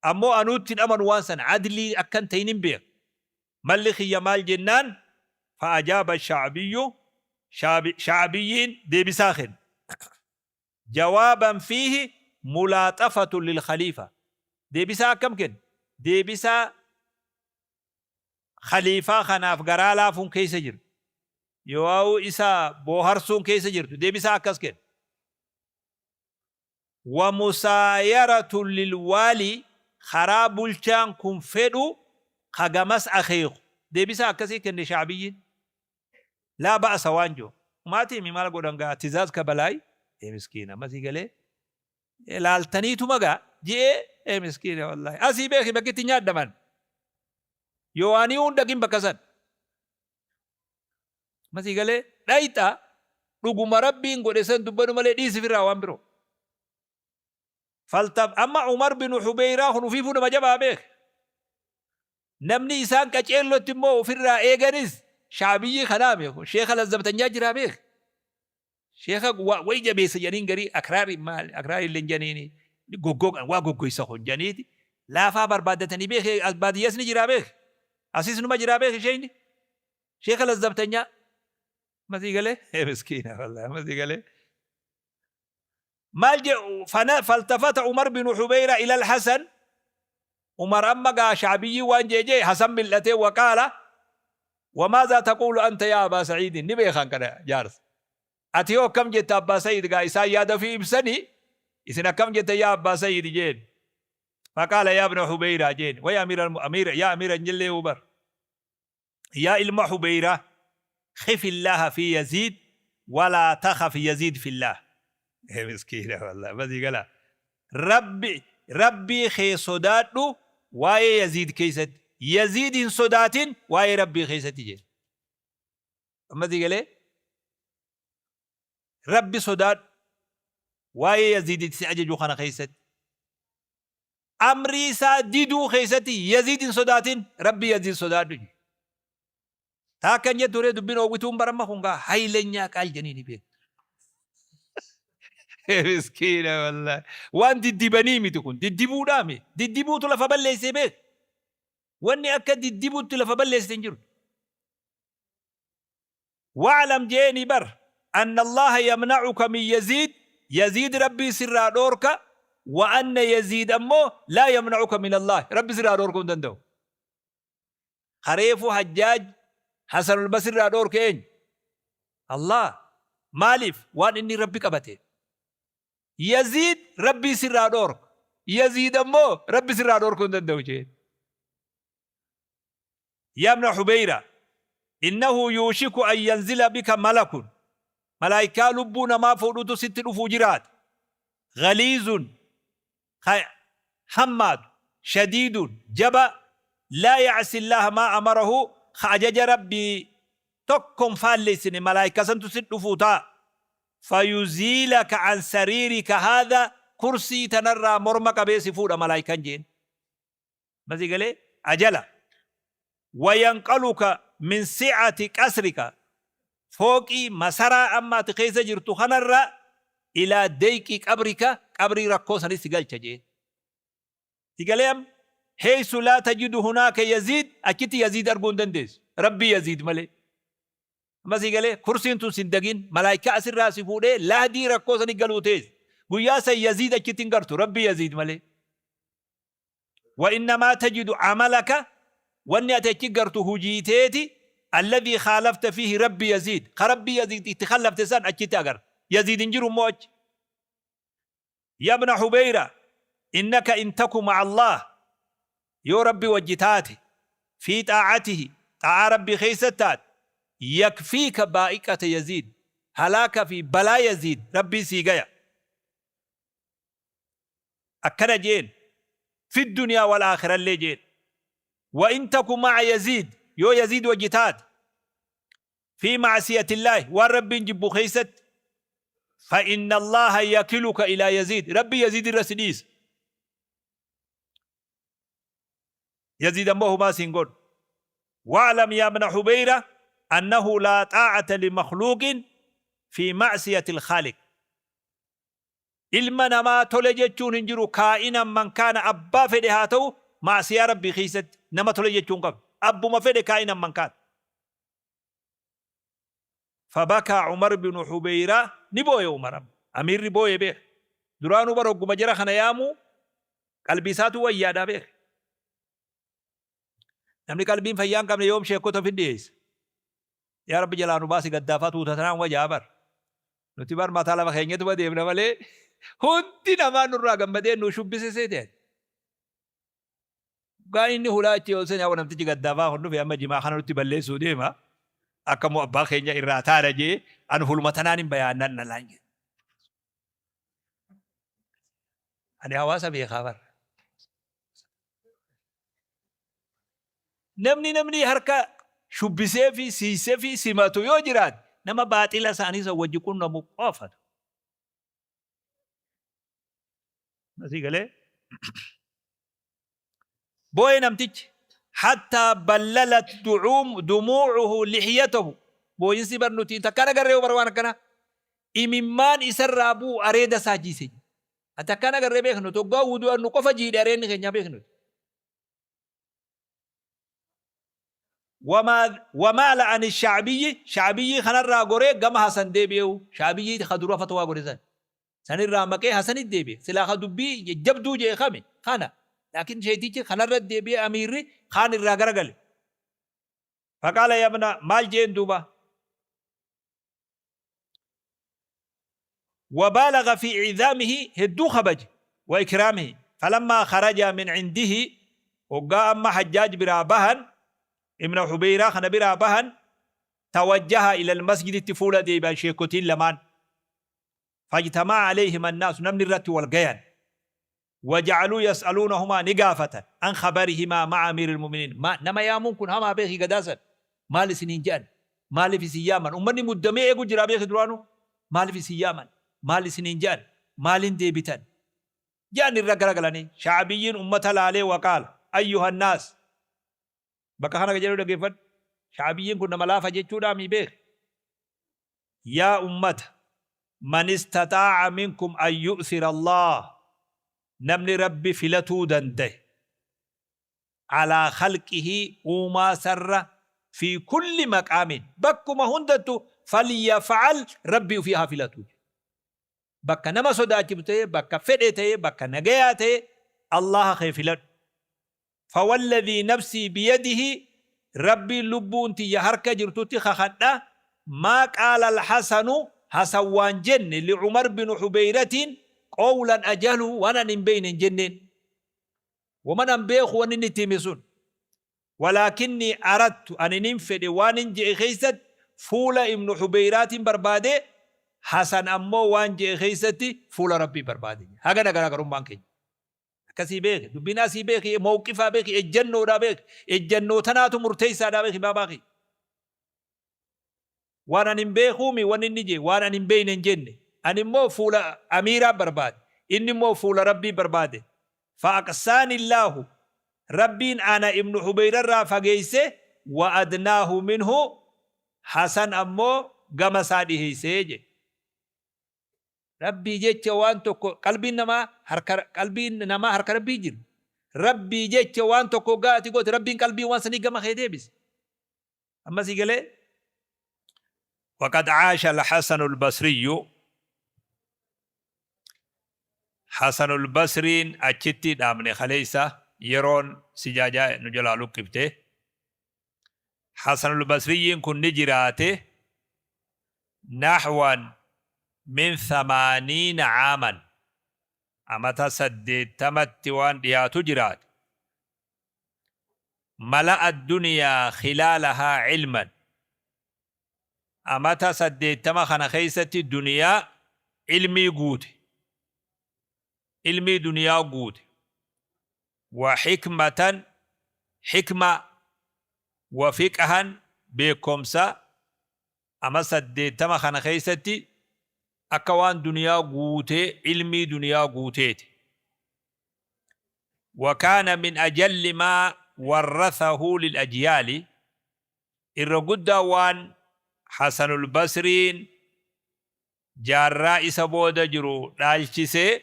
Ammoo anuu itti hin amanu waan sana, adlii akka hin ta'inin beeka. Malli kiyya maal jennaan, fa'ajaaba ash-sha'biyyu, sha'biyyiin deebisaa kenne. Jawaaban fiihi mulaaxafatun lil-khaliifa. Deebisaa akkam kenne? Deebisaa khaliifaa kanaaf garaa laafuun keessa jirtu, yoo'aa'uu isa booharsuun keessa jirtu deebisaa akkas kenne. Wa musaayaratun lil waalii karaa bulchaan kun fedhu ka gamas akeeku deebisaa akkasii kenne sha'biyyiin. Laa ba'asa waan jiru. Maatii mi maal godhan gaa tizaaz ka balaay ee miskiina amma sii galee laaltaniituma gaa ji'ee ee miskiina wallaahi asii beeki bakki itti nyaadhaman yoo ani hin dhaqin bakka san amma sii galee dhayxa dhuguma rabbiin godhe san dubbadhu malee dhiisi firraa waan biroo faltab amma Umar bin Hubeyraa kun ufiifuu nama jabaa beek namni isaan qaceellotti immoo ofirraa eeganis shaabiyyii kanaa beeku sheekha lazzabtanyaa jiraa beek Sheekha waa wayi jabeessa jedhaniin garii akraari maal akraari illee hin jedhaniini goggogan waa goggoysa kun jedhaniiti laafaa barbaaddatanii beeke as baadiyyas ni jiraa beeke asis numa jiraa beeke sheeyni sheekha lazzabtanyaa masii galee ee miskiina wallahi masii galee maal je fana faltafata Umar bin Hubeyra ila al-Hasan Umar amma gaa sha'biyyii waan jee jee Hasan mil'atee waqaala Wamaazaa taquulu anta yaa Abaa Sa'iidin ni beekan kana jaarsa. Ati hoo akkam jetta Abbaa Sa'iid gaa isaan yaada ofii ibsanii isin akkam jettan yaa Abbaa Sa'iid jeen. Faqaala yaa ibna Hubeyraa jeen way amiira amiira yaa amiira hin jellee bar. Yaa ilma Hubeyraa khifillaaha fi Yaziid walaa takhaf Yaziid fillaah. Ee miskiina wallahi basii galaa. Rabbi Rabbii kee sodaadhu waa'ee Yaziid keessatti. Yaziid hin sodaatin waa'ee Rabbii keessatti jedhe. Amma sii galee? Rabbi sodaadhu waa'ee Yaziid itti si ajaju kana keessatti. Amrii isaa diduu keessatti Yaziid hin sodaatin Rabbii Yaziid sodaadhu jedhe. Taa akkan jettu ree dubbiin oowwituun baramma kun gaa haylenyaa qaal jeniini beektu. Miskiina wallahi. Waan diddibanii miti kun. Diddibuudhaa mi? Diddibuutu lafa balleessee beek. Wanni akka diddibuutti lafa balleessite hin jiru. Wa'lam jeeni bar anna Allaha yamna'uka min Yaziid, Yaziid Rabbii sirraa dhoorka, wa anna Yaziid ammoo laa yamna'uka min Allahi, Rabbi sirraa dhoorkuu hin danda'u. Ka reefu Hajjaaj Hasanul Basrirraa dhoorke eenyu? Allah. Maaliif? Waan inni Rabbi qabateef. Yaziid Rabbii sirraa dhoorka. Yaziid ammoo Rabbi sirraa dhoorkuu hin danda'u jeen. Yaa ibna Hubeyra, innahu yuushiku an yanzila bika malakun, malaaykaa lubbuu namaa fuudhutu sitti dhufuu jiraata, ghaliizun, ka hammaatu, shadiidun, jabaa, laa ya'si Allaaha maa amarahu, ka ajaja Rabbii tokko hin faalleessine, malaaykaa santu sitti dhufuu taa'a, fayuziilaka an sariirika haadhaa, kursii tanarraa morma qabee si fuudha malaaykaan jeen. Ma sii galee? Ajala. Wayanqaluka min si'ati qasrika, fooqii, masaraa amma ati keessa jirtu kanarraa ilaa deyqi qabrika, qabrii rakkoo sanitti si galcha jeen. Si galee amma? Heysu laa tajidu hunaaka Yaziid, achitti Yaziid arguu hin dandeessu. Rabbii Yaziid malee. Amma sii galee? Kursiin tun sin dagin, malaaykaa asirraa si fuudhee lahdii rakkoo sanitti galuu teessi. Guyyaa san Yaziid achitti hin gartu, Rabbii Yaziid malee. Wa innamaa tajidu amalaka, wanni ati achi gartu hujii teeti, alladhii khaalafta fiihi Rabbi Yaziid, ka Rabbii Yaziid itti khallafte san achitti agarta. Yaziid hin jiru immoo achi. Ya ibna Hubeyra, innaka in taku ma'a Allaah, yoo Rabbi wajji taate, fii xaa'atihi, xaa'aa Rabbii keessa taate, yakfiika baa'iqata Yaziid, halaaka fi balaa Yaziid Rabbiin sii gaya. Akkana je'een, fi ddunyaa wal aakhirallee je'een. Wa in taku ma'a Yaziid, yoo Yaziid wajji taate, fii ma'siyatillaahi, waan Rabbiin jibbu keeysatti, fa inna Allaaha yakiluka ilaa Yaziid, Rabbi Yaziid irra si dhiisa. Yaziid ammoo humaa si hin godhu. Wa'lam yaa ibna Hubeyra annahu laa xaa'ata limakhluuqin fii ma'siyatil khaaliq. Ilma namaa tole jechuun hin jiru kaa'inan man kaana abbaa fedhe haa ta'u ma'siyaa Rabbii keessatti nama tole jechuu hin qabdu. Abbuma fedhe kaa'inan man kaana. Fabakaa Umar binu Hubeyraa ni booye Umar amma. Amiirri booye beek. Duraanuu bar hogguma jara kana yaamuu qalbii isaatu wayyaadhaa beek. Namni qalbiin fayyaa hin qabne yoom sheekkota ofi dhiyeessa? Yaa Rabbi jalaa nu baasi gaddaafaa tuuta tanaan wajaa bar. Nuti bar mataa lafa keenyatuma deemna malee hundi namaa nurraa gammadee nu shubbise seete ati. Dhugaan inni hulaa achi ol seene hawa namtichi gaddaafaa kun dhufe amma jimaa kana nutti balleessuu deema. Akka immoo abbaa keenya irraa taana jee an huluma tanaan hin bayaannan na laan jedhe. Ani hawaasa beekaa bar. Namni namni harka shubbisee fi siisee fi simatu yoo jiraate nama baaxila isaanii san wajji qunnamu qofatu. Asii galee boo'e namtichi hattaa ballalat dumuucuhu lixyatahu, booyinsi bar nuti takkaan agarree bar waan akkanaa imimmaan isarraa bu'u areeda isaa jiise. Ati akkaan agarree beeknu toggaa wudu'annu qofa jiidhe areenni keenyaa beeknu. Wamaala ani shacbiyyi shacbiyyii kanarraa goree gama Hasan deebi'eehu, shacbiyyii ka dura fatwaa godhe san sanirraa maqee Hasanit deebi'e. Silaa ka dubbii jabduu je'e kami kana, laakiin sheeytichi kanarra deebi'ee amiirri kaan irraa garagale. Faqaala yabna maal je'een duuba? Wabaalaga fi i'zaamihi, hedduu kabaje, wa ikraamihi. Falammaa kharaja min cindihi, hoggaa amma Hajjaaj biraa bahan, Ibna Hubeyraa kana biraa bahan, tawajjaha ila almasjiditti fuula deebi'an sheekkotiin lamaan. Fajtama'a alayhima annaasu, namni irratti wal gayan. Waja'aluu yas'aluunahumaa, ni gaafatan, an khabarihimaa ma'a amiiril mu'miniin, ma nama yaamuun kun hamaa beeki gadaa san, maal isiniin je'an, maaliif isin yaaman, ummanni muddamee eegu jiraa beeki duraanuu, maaliif isin yaaman, maal isiniin je'an, maaliin deebitan je'an irra gara galanii. Sha'biyyiin ummata laalee waqaala ayyuhannaas, bakka kana jedhu dhaggeeffadhu, Sha'biyyiin kun nama laafa jechuudhaa mii beeki, yaa ummata. Man istaxaa'a minkum an yu'thira Allaah, namni Rabbi filatuu dandaye, alaa khalqihii, uumaa isarra, fii kulli maqaamin, bakkuma hundattuu, falyaf'al, Rabbii ufii haa filatuu jedhe. Bakka nama sodaachiftu ta'ee, bakka fedhe ta'ee, bakka nagayaa ta'ee, Allaaha kee filadhu. Fawalladhii nafsii biyadihi, Rabbiin lubbuun tiyya harka jirtutti kakadha, maa qaala alhasanu, Hasan waan jenne, li'umar binu Hubeyratiin, qowlan ajhaluhu, waan ani hin beeyne hin jenneen. Waman an beekhu wanni inni itti hime sun. Walaakinnii aradtu, ani nin fedhe waanin je'e keeysatti fuula ibnu Hubeyraatiin barbaade, Hasan ammoo waan je'e keeysatti fuula Rabbii barbaade. Hagana garaagarummaan keenya. Akkasii beeki. Dubbiin asii beeki, mawqifaa beeki, ejjannoodhaa beeki. Ejjannoo tanaatu murteessaadhaa beeki baabaa kiyya. Waan ani hin beekuumi wanni inni jee waan ani hin beeyne hin jenne. Ani immoo fuula amiiraa barbaade. Inni immoo fuula Rabbii barbaade. Fa'aqsaanillaahu Rabbiin ana ibnu Hubeyrarraa fageeyse wa adnaahu minhu Hasan ammoo gama isaa dhiheeyse jee. Rabbii jecha waan tokko qalbiin namaa harka qalbiin namaa harka Rabbii jira. Rabbii jecha waan tokko hoggaa ati goote Rabbiin qalbii waan sanii gama kee deebise. Amma sii galee? Waqad caasha al-Hasanu al-Basriyyu Hasanul Basriin achitti dhaabne kaleessa yeroon sijaajaa nu jalaa luqqifte. Hasanul Basriyyiin kun ni jiraate nahwan min thamaaniina caaman amata 80tti waan dhiyaatu jiraate. Mala'a addunyaa khilaalahaa cilman amata 80 kana keessatti duniyaa ilmii guute. Ilmii duniyaa guute. Wa hikmatan hikmaa wa fiqhan beekkomsa ama 80 kana keessatti akka waan duniyaa guutee ilmii duniyaa guuteeti. Wa kaana min ajalli maa warrathahu lil ajyaali irra guddaa waan Hasanul Basriin jaarraa isa booda jiru dhaalchise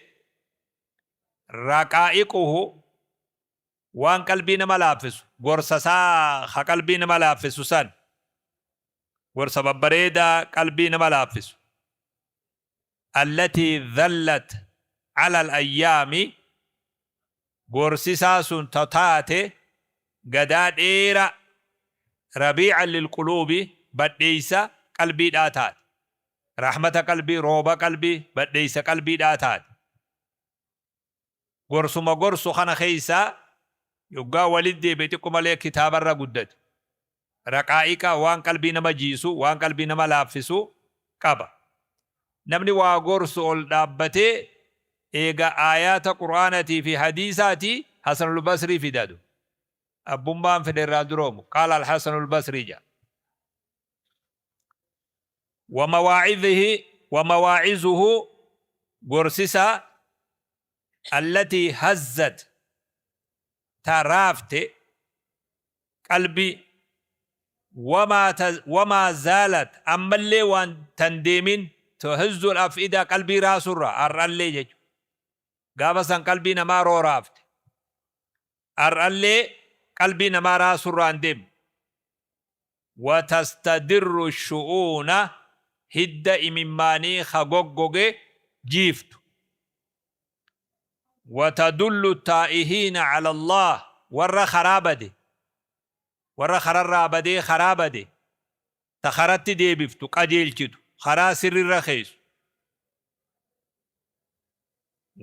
raqaa'iquhu waan qalbii nama laaffisu gorsa isaa ka qalbii nama laaffisu san gorsa babbareedaa qalbii nama laaffisu allatii dhallat ala al-ayyaami gorsi isaa sun ta taate gadaa dheera rabii'an lilquluubi badheeysa qalbiidhaa taate Rahmata qalbii, rooba qalbii, badheeysa qalbiidhaa taate. Gorsuma gorsu kana keeysaa yoggaa walit deebi'e xiqqo malee kitaabarra guddate. Raqaa'iqa waan qalbii nama jiisu, waan qalbii nama laaffisu qaba. Namni waa gorsu ol dhaabbatee eega aayaata Qur'aanatii fi hadiisaatii Hasanul Basrii fidadu. Abbummaan fedhe irraa duroomu. Qaala Al-Hasanul Basrii jedha. Wamawaa'izihi wamawaa'izuhu gorsi isaa allatii hazzat ta raafte qalbii wamaa ta wamaa zaalat ammallee waan tan deemin tuhizzul af'ida qalbii raasurra ar'allee jechu gaafa san qalbii namaa rooraafte ar'allee qalbii namaa raasurraa hin deemne Watastadirru shu'uuna hidda imimmaanii ka goggoge jiiftu. Watadullu taa'ihiina cala Allaah warra karaa bade, warra kararraa badee karaa bade ta karatti deebiftu, qajeelchitu, karaa sirrirra keeysu.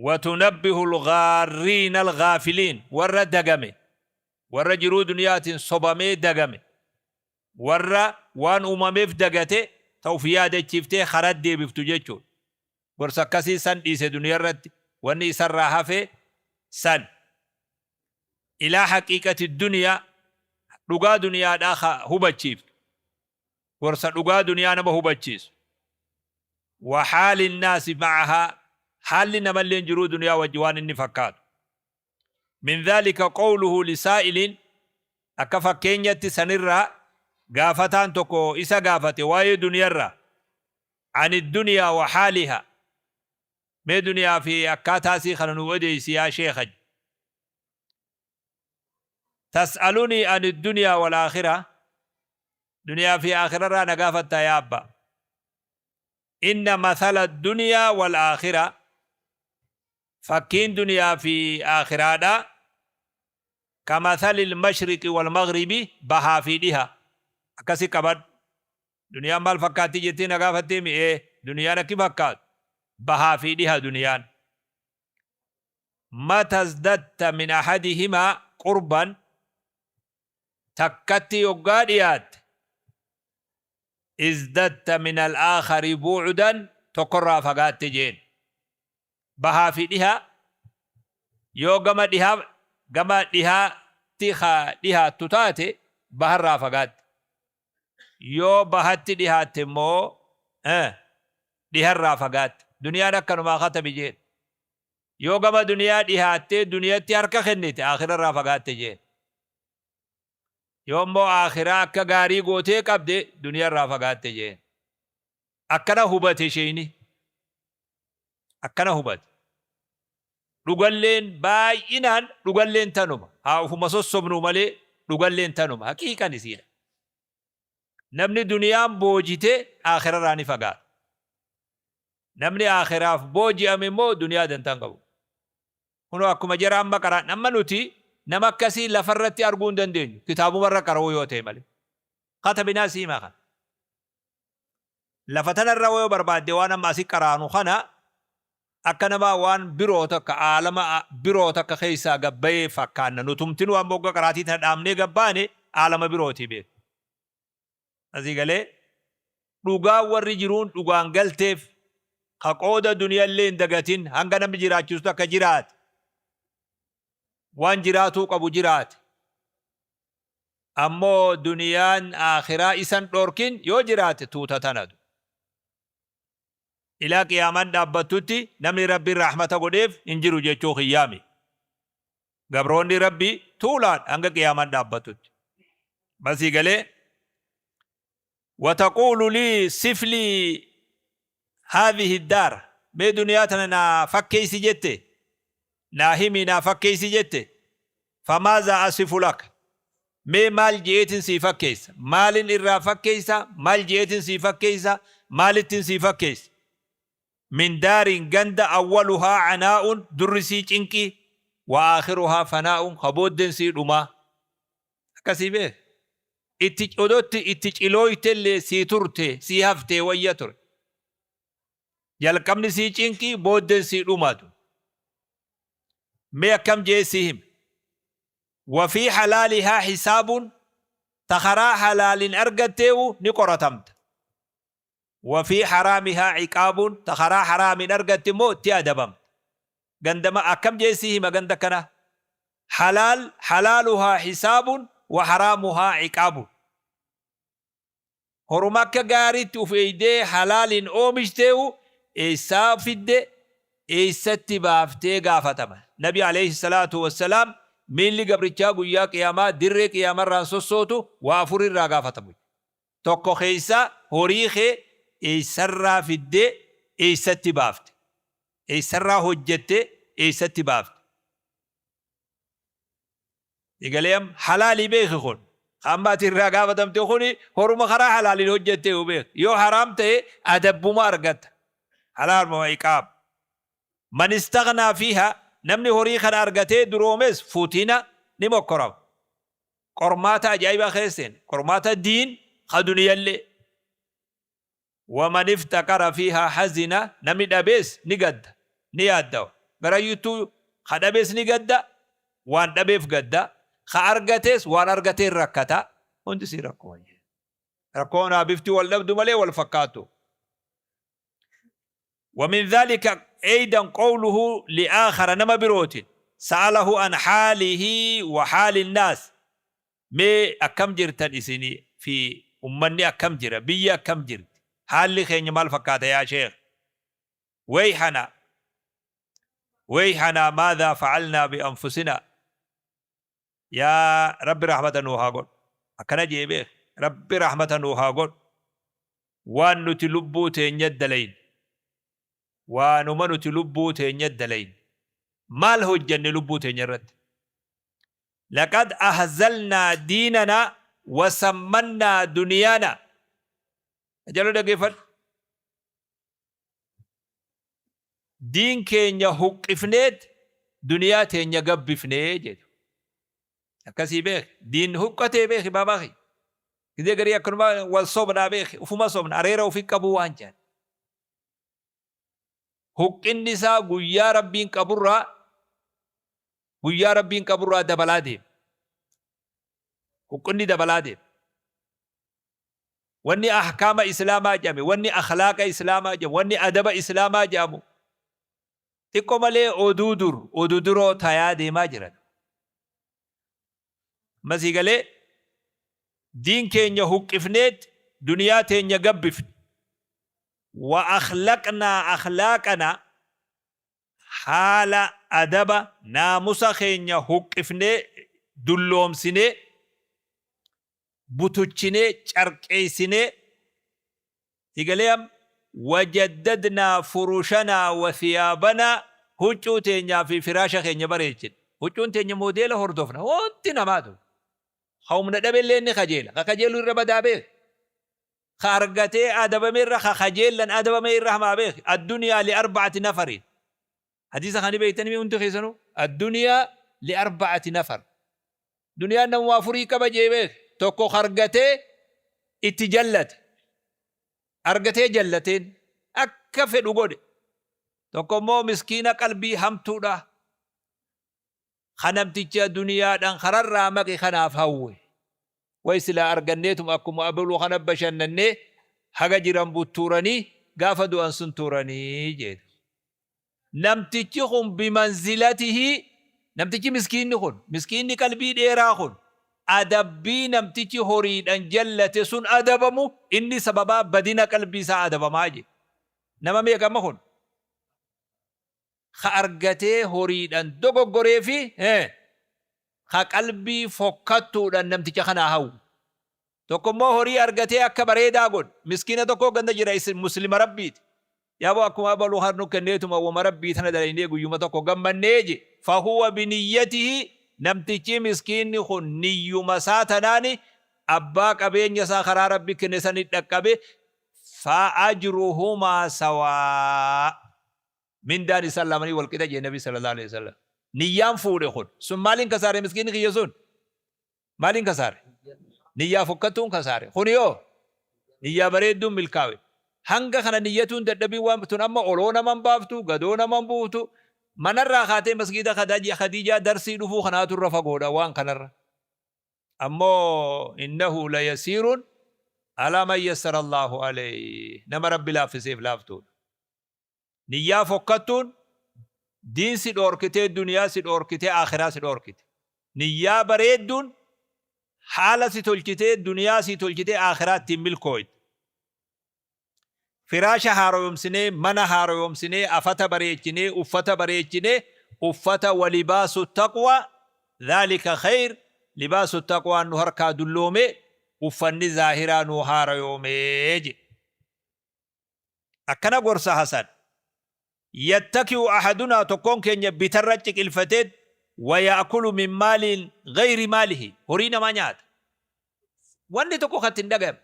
Watunabbihu alghaarriina alghaafiliin warra dagame warra jiruu duniyaatiin sobamee dagame, warra waan uumameef dagate ta uf yaadachiiftee karat deebiftu jechuudha. Gorsa akkasii san dhiise duniyarratti wanni isarraa hafe san. Ilaa haqiiqati duniyaa dhugaa duniyaadhaa ka hubachiiftu. Gorsa dhugaa duniyaa nama hubachiisu. Wa haali nnaasi ma'ahaa haalli namalleen jiruu duniyaa wajji waan inni fakkaatu. Min dhaalika qowluhu lisaa'ilin akka fakkeenyatti sanirraa gaafataan tokko isa gaafate waa'ee duniyarraa Ani duniyaa wa haaliha, mee duniyaa fi akkaataa isii kana nu odeeysi yaa sheekha. Tas'alunii ani duniyaa wal aakhira, duniyaa fi aakhirarraa na gaafattaa yaa abba? Inna mathala duniyaa wal aakhira, fakkiin duniyaa fi aakhiraadha, kamathalil mashriqi wal maghribi, bahaa fi dhiha akkasi qabadhu. Duniyaan maal fakkaatti jettee na gaafattee mi? Ee, duniyaan akki fakkaatu bahaa fi dhiha duniyaan. Mata zdatta min ahadihimaa qurban, takkatti yoggaa dhiyaatte, izdatta min al-aakhari bu'udan, tokkorraa fagaatte jeen. Bahaa fi dhiha yoo gama dhihaa gama dhihaatti ka dhihaattu taate, baharraa fagaatte. Yoo bahatti dhihaatte immoo dhiharraa fagaatte. Duniyaan akkanumaa khatami jeen. Yoo gama duniyaa dhihaattee duniyatti harka kennite, aakhirarraa fagaatte jeen. Yoo immoo aakhiraa akka gaarii gootee qabde, duniyarraa fagaatte jeen. Akkana hubate sheeyni. Akkana hubate. Dhugalleen baay'inaan dhugalleen tanuma. Haa ufuma sossobnuu malee dhugalleen tanuma. Haqiiqan isiidha. Namni duniyaan boojite aakhirarraa ni fagaata. Namni aakhiraaf booji'ame immoo duniyaa dantaa hin qabu. Kunoo akkuma jara amma qara'an, amma nuti nama akkasii lafarratti arguu hin dandeenyu, kitaabumarra qara'uu yoo ta'e malee. Katabinaa siimaa kana. Lafa tanarra yoo barbaadde waan amma asi qaraanu kana akka nama waan biroo takka aalama biroo takka keessaa gad bayee fakkaanna. Nutumtinuu amma hogga qaraatii tana dhaabnee gad baane aalama birootii beek. Asii galee dhugaan warri jiruun dhugaan galteef ka qooda duniyallee hin dagatin, hanga namni jiraachisu takka jiraate, waan jiraatuu qabu jiraate, ammoo duniyaan aakhiraa isan dhorkin yoo jiraate, tuuta tanatu ilaa qiyaamaan dhaabbattutti namni Rabbiin rahmata godheef hin jiru jechuu kiyyaami. Gabroonni Rabbi tuulaan hanga qiyaamaan dhaabbattutti. Basii galee wataquulu lii siflii haadhihi daar, mee duniyaa tana naa fakkeeysi jette, naa himi, naa fakkeeysi jette. Famaazaa asifu laka, mee maal je'eetin sii fakkeeysa, maalin irraa fakkeeysa, maal je'eetin sii fakkeeysa, maalittin sii fakkeeysa? Min daarin, ganda, awwaluhaa canaa'un, durri sii cinqii, wa aakhiruhaa fanaa'un, ka booddeen sii dhumaa. Akkasii beek, itti odotti itti cilooytellee sii turte sii haftee wayya ture. Jalqabni sii cinqii, booddeen sii dhumatu. Mee akkam je'ee sii hime? Wa fii halaalihaa hisaabun, ta karaa halaalin argatteewu ni qoratamta. Wa fii haraamihaa ciqaabun, ta karaa haraamin argatte immoo itti adabamta. Gandama akkam je'ee sii hima ganda akkanaa? Halaal halaaluhaa hisaabun wa haraamuhaa ciqaabun. Horuma akka gaariitti uf eeydee halaaliin oomishteehu eessaa fidde, eessatti baaftee gaafatama. Nabi aleyhi salaatu wassalaam miilli gabrichaa guyyaa qiyaamaa dirree qiyaamarraan sossootu waa afur irraa gaafatamu. Tokko keessa horii kee eessarraa fiddee eessatti baafte? Eessarraa hojjette, eessatti baafte? Egalee amma halaalii beeki kun. Ka amma ati irraa gaafatamte kuni horuma karaa halaaliin hojjetteeyu beeki. Yoo haraam ta'e adabbuma argatta. Halaaluma iqaab. Man istaghnaa fiiha, namni horii kana argatee duroomes, futina, ni mokkorama. Qormaata ajaa'ibaa keessa seene. Qormaata diin ka duniyallee. Waman iftaqara fiihaa hazina, namni dhabees ni gadda, ni yaaddawa. Garayyuttuu ka dhabees ni gadda, waan dhabeef gadda, ka argatees waan argateen rakkata. Hundi sii rakkuma jee. Rakkoon haa bifti wal dhabdu malee wal fakkaattu. Wamin dhaalika aydan qawluhu li'aakhara, nama birootiin, sa'alahu an haalihi wa haali nnaas, mee akkam jirtan isinii fi ummanni akkam jira, biyyi akkam jirti, haalli keenya maal fakkaata yaa sheekh? Wayhanaa wayhanaa maadhaa fa'alnaa bi anfusinaa, yaa Rabbi rahmata nuu haa godhu. Akkana jee beek, Rabbi rahmata nuu haa godhu. Waan nuti lubbuu teenya dalayne, waanuma nuti lubbuu teenya dalayne. Maal hojjanne lubbuu teenya irratti? Laqad ahzalnaa diinanaa wa sammannaa duniyaanaa. Ajaloo dhaggeeffadhu. Diin keenya huqqifneet duniyaa teenya gabbifnee jedhu. Akkasii beeki. Diin huqqatee beeki baabaa kiyya. Gizee garii akkanuma wal sobnaa beeki. Ufuma sobna areera ufi qabuu waan jedhan. Huqqinni isaa guyyaa Rabbiin qaburraa guyyaa Rabbiin qaburraa dabalaa deema. Huqqinni dabalaa deema. Wanni ahkaama Islaamaa jedhame, wanni akhlaaqa Islaamaa jedhamu, wanni adaba Islaamaa jedhamu xiqqo malee oduu dur, odu duroo tayaa deemaa jiran. Amma sii galee diin keenya huqqifneet duniyaa teenya gabbifne. Wa akhlaqnaa akhlaaqanaa haala, adaba, naamusa keenya huqqifnee dulloomsinee butuchinee carqeessinee sii galee amma wajaddadnaa furushanaa wa thiyaabanaa huccuu teenyaa fi firaasha keenya bareechine. Huccuun teenya moodeela hordofna wanti namaatu. Ka humna dhabellee ni kajeela. Ka kajeelu irra badaa beeki. Ka argatee adabame irra ka kajeellan adabame irra hamaa beeki. Addunyaa li arba'ati nafarin. Hadiisa kana ni beektanii hundi keessanuu. Addunyaa li arba'ati nafar. Duniyaan namuma afurii qaba jee beeki. Tokko ka argatee itti jallate. Argatee jallateen akka fedhu godhe. Tokko immoo miskiina qalbii hamtuudha. Ka namticha duniyaadhaan kararraa maqe kanaaf hawwe. Way silaa arganneetuma akkuma abaluu kana bashannannee haga jiran buttuuranii gaafa du'an sun turanii jedhe. Namtichi kun bimanzilatihi, namtichi miskiinni kun, miskiinni qalbii dheeraa kun adabbii namtichi horiidhan jallate sun adabamu inni sababaa badina qalbii isaa adabamaa jedhe. Nama meeqa amma kun? Ka argatee horiidhan dogoggoree fi ka qalbii fokkattuudhan namticha kanaa hawwu. Tokko immoo horii argatee akka bareedaa godhe. Miskiina tokko ganda jira isin muslima Rabbiiti. Yaaboo akkuma abaluu har nu kenneetuma wama Rabbii tana dalaynee guyyuma tokko gammannee je. Fahuwa biniyyatihi, namtichi miskiinni kun niyyuma isaa tanaani abbaa qabeenya isaa karaa Rabbi kenne sani dhaqqabe, fa ajruhumaa sawaa. Mindaan isaan lamanii wal qixa jee Nabi sallallahu alaihi wasallam. Niyyaan fuudhe kun. Sun maaliin kasaare miskiinni kiyya sun? Maaliin kasaare? Niyyaa fokkattuun kasaare. Kuni hoo? Niyyaa bareedduun milkaawe. Hanga kana niyyatuun dadhabiin waan tun amma oloo naman baaftu, gadoo naman buuftu. Manarraa kaatee masgiida Khadiijaa darsii dhufuu kanaatu irra fagoodha waan kanarra. Ammoo innahu layasiirun alaa man yassara Allaahu alayh. Nama Rabbi laaffiseef laaftuudha. Niyyaa fokkattuun diin si dhoorkitee, duniyaa si dhoorkitee, aakhiraa si dhoorkite. Niyyaa bareedduun haala si tolchitee, duniyaa si tolchitee, aakhiraa ittiin milkooyte. Firaasha haaroyomsinee, mana haaroyomsinee, afata bareechinee, uffata bareechinee, uffata walibaasu taqwaa dhaalika khayr, libaasu taqwaan nu harkaa dulloomee, uffanni zaahiraa nu haarayoomee jedhe. Akkana gorsa Hasan, Yattaki'u ahadunaa, tokkoon keenya bitarra ciqilfateet, wa ya'kulu min maaliin ghayri maalihi, horii namaa nyaata. Wanni tokko kan itti hin dhagayamne.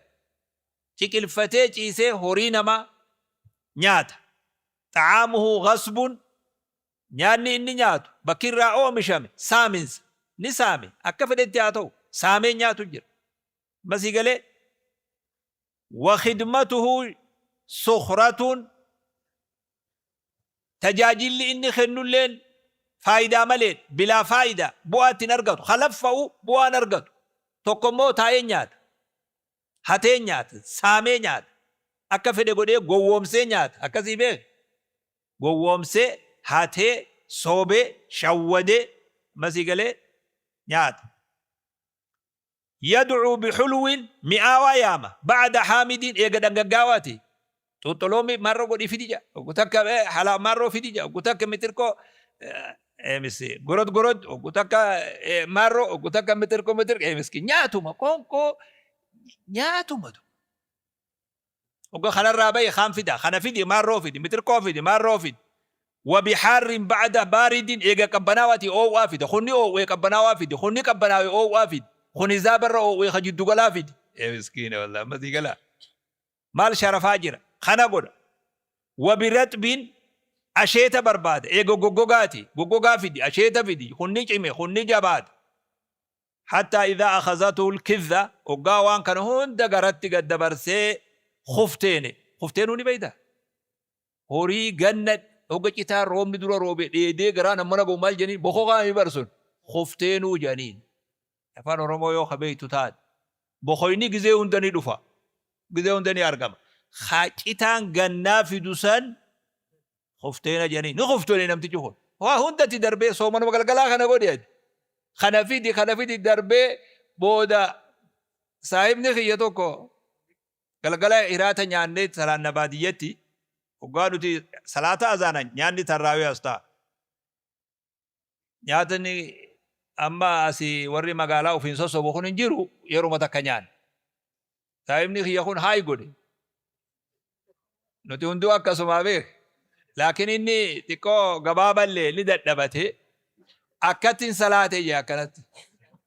Ciqilfatee ciisee horii namaa nyaata. Xa'aamuhu ghasbun, nyaanni inni nyaatu bakki irraa oomishame saaminsa. Ni saame, akka fedhetti haa ta'u saamee nyaatu jira. Amma sii galee? Wa khidmatuhu sukhratun, tajaajilli inni kennulleen faayidaa maleedha, bilaa faayidaa, bu'aa itti hin argatu, ka laffa'u bu'aa hin argatu. Tokko immoo taa'ee nyaata, hatee nyaata, saamee nyaata, akka fedhe godhee gowwoomsee nyaata, akkasii beeki. Gowwoomsee, hatee, soobee, shawwadee, ammasii galee nyaata. Yad'uu bihulwin, mi'aawaa yaama, ba'da haamidin, eega dhangaggaawaati. Xuuxxoloomi marroo godhii fidi ja'a. Oggu takka halaa marroo fidi ja'a. Oggu takka mixirqoo misi gorod gorod, oggu takka marroo, oggu takka mixirqoo mixirqoo, miski nyaatuma qoonqoo nyaatuma. Hogga kanarraa bahe kaan fida. Kana fidi maarroo fidi. Mitirqoo fidi maarroo fidi. Wabihaarrin ba'da baaridin eega qabbanaawaati oow'aa fida. Kunni oow'ee qabbanaawaa fidi. Kunni qabbanaawe oow'aa fidi. Kun hizaabarra oow'ee ka jiddu galaa fidi. Ee miskiina wallahi amma sii galaa. Maal sharafaa jira. Kana godha. Wabiraxbin asheeta barbaada. Eega goggogaati. Goggogaa fidi. Asheeta fidi. Kunni cime. Kunni jabaata. Hattaa idhaa akhazatuhul kidha, hoggaa waan kana hunda garatti gad dabarsee khufteene. Khufteenuu ni beeytaa? Horii ganna hogga citaa roobni dura roobe dheedee garaan hammana gahu maal jedhaniin? Bokokaa mi bar sun? Khufteenuu jedhaniin. Afaan Oromoo yoo ka beeytu taate. Bokoyni gizee hunda ni dhufa. Gizee hunda ni argama. Ka citaan gannaa fidu san Kufteena jedhanii ni kuftoone namtichi kun. Waa hundatti darbee soomanuma galgalaa kana godhi ati. Kana fidi kana fidi darbee booda saahibni kiyya tokko galgala hiraata nyaannee salaanna baadiyyatti hoggaa nuti salaata azaana nyaanni tarraawee as ta'a. Nyaatni amma asii warri magaalaa ofiin sossobu kun hin jiru yeruma takka nyaanna. Saahibni kiyya kun haay godhe. Nuti hunduu akkasumaa beek. Laakiin inni xiqqoo gabaaballee ni dadhabate. Akkattiin salaate jee akkanatti.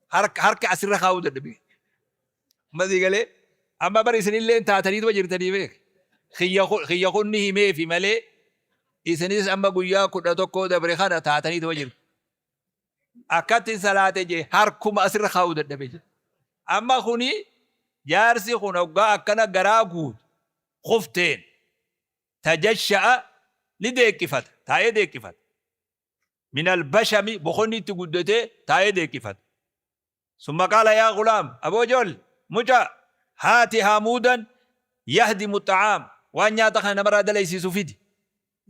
Harka harka asirra kaa'uu dadhabe. Amma sii galee amma bar isinillee taataniituma jirtanii beek. Kiyya kun ni himeefi malee isinis amma guyyaa 11 dabre kana taataniituma jirtu. Akkatti salaate jee harkuma asirra kaa'uu dadhabe jee. Amma kuni jaarsi kun hoggaa akkana garaa guutu kufteen tajasha'a ni deeqqifata taa'ee deeqqifata. Minal bashami bokonni itti guddatee taa'ee deeqqifata. Summa qaala yaa gulaam, aboo ijoolle, mucaa, haati haamuudan yahdimu xa'aam, waan nyaata kana namarraa dalaysiisu fidi.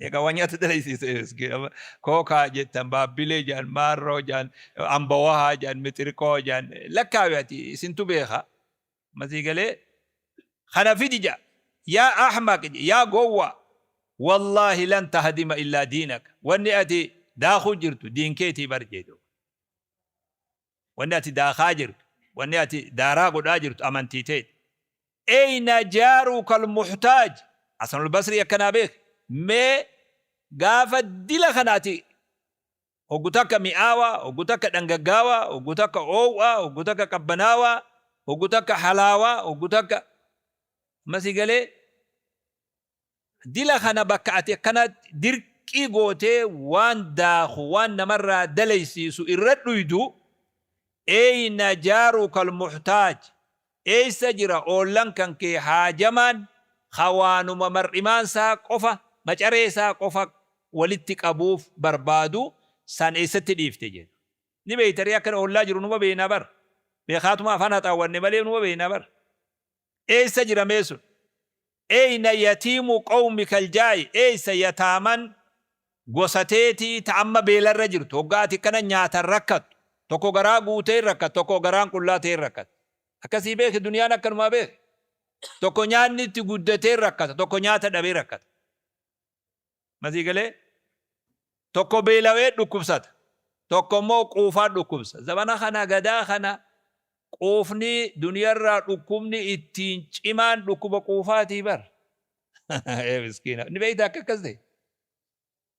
Egaa waan nyaata dalaysiisu miskiina kookaa jettan, baabbilee jedhan, maarroo jedhan, ambawahaa jedhan, mixirqoo jedhan, lakkaawi ati isintu beeka. Masii galee kana fidi jedha. Yaa ahmaq yaa gowwaa, wallaahi lan tahdima illaa diinak, wanni ati daakuu jirtu diin keetii bar jedhe. Wanni ati daakaa jirtu, wanni ati daaraa godhaa jirtu amantii teeti. Eyna jaaruka almuhtaaj? Hasanul Basrii akkanaa beeki. Mee gaafa dila kana ati hoggu takka mi'aawaa, hoggu takka dhangaggaawaa, hoggu takka oow'aa, hoggu takka qabbanaawaa, hoggu takka halaawaa, hoggu takka amma si galee Dila kana bakka ati akkana dirqii gootee waan daakhu, waan namarraa dalaysiisu irra dhuydu, Eyna jaaruka almuhtaaj? Eessa jira oollan kan kee haajamaan ka waanuma mar'imaan isaa qofa, macaree isaa qofa walitti qabuuf barbaadu san eessatti dhiifte jedhe. Ni beeyta ree akka oollaa jiru numa beeynaa bar. Beekaatuma afaan haxaawwanne malee numa beeynaa bar. Eessa jira mee sun? Eyna yatiimu qawmika aljaa'i, eessa yataaman gosa teetii ta amma beelarra jirtu, hoggaa ati akkana nyaatan rakkattu, tokko garaa guutee rakkata, tokko garaan qullaa ta'ee rakkata. Akkasii beeki duniyaan akkanumaa beeki. Tokko nyaanni itti guddatee rakkata, tokko nyaata dhabee rakkata. Masii galee? Tokko beelawee dhukkubsata. Tokko immoo quufaa dhukkubsa. Zabana kana gadaa kana quufni duniyarraa dhukkubni ittiin cimaan dhukkuba quufaatii bar. Ee miskiina. Ni beektaa akka akkas ta'e?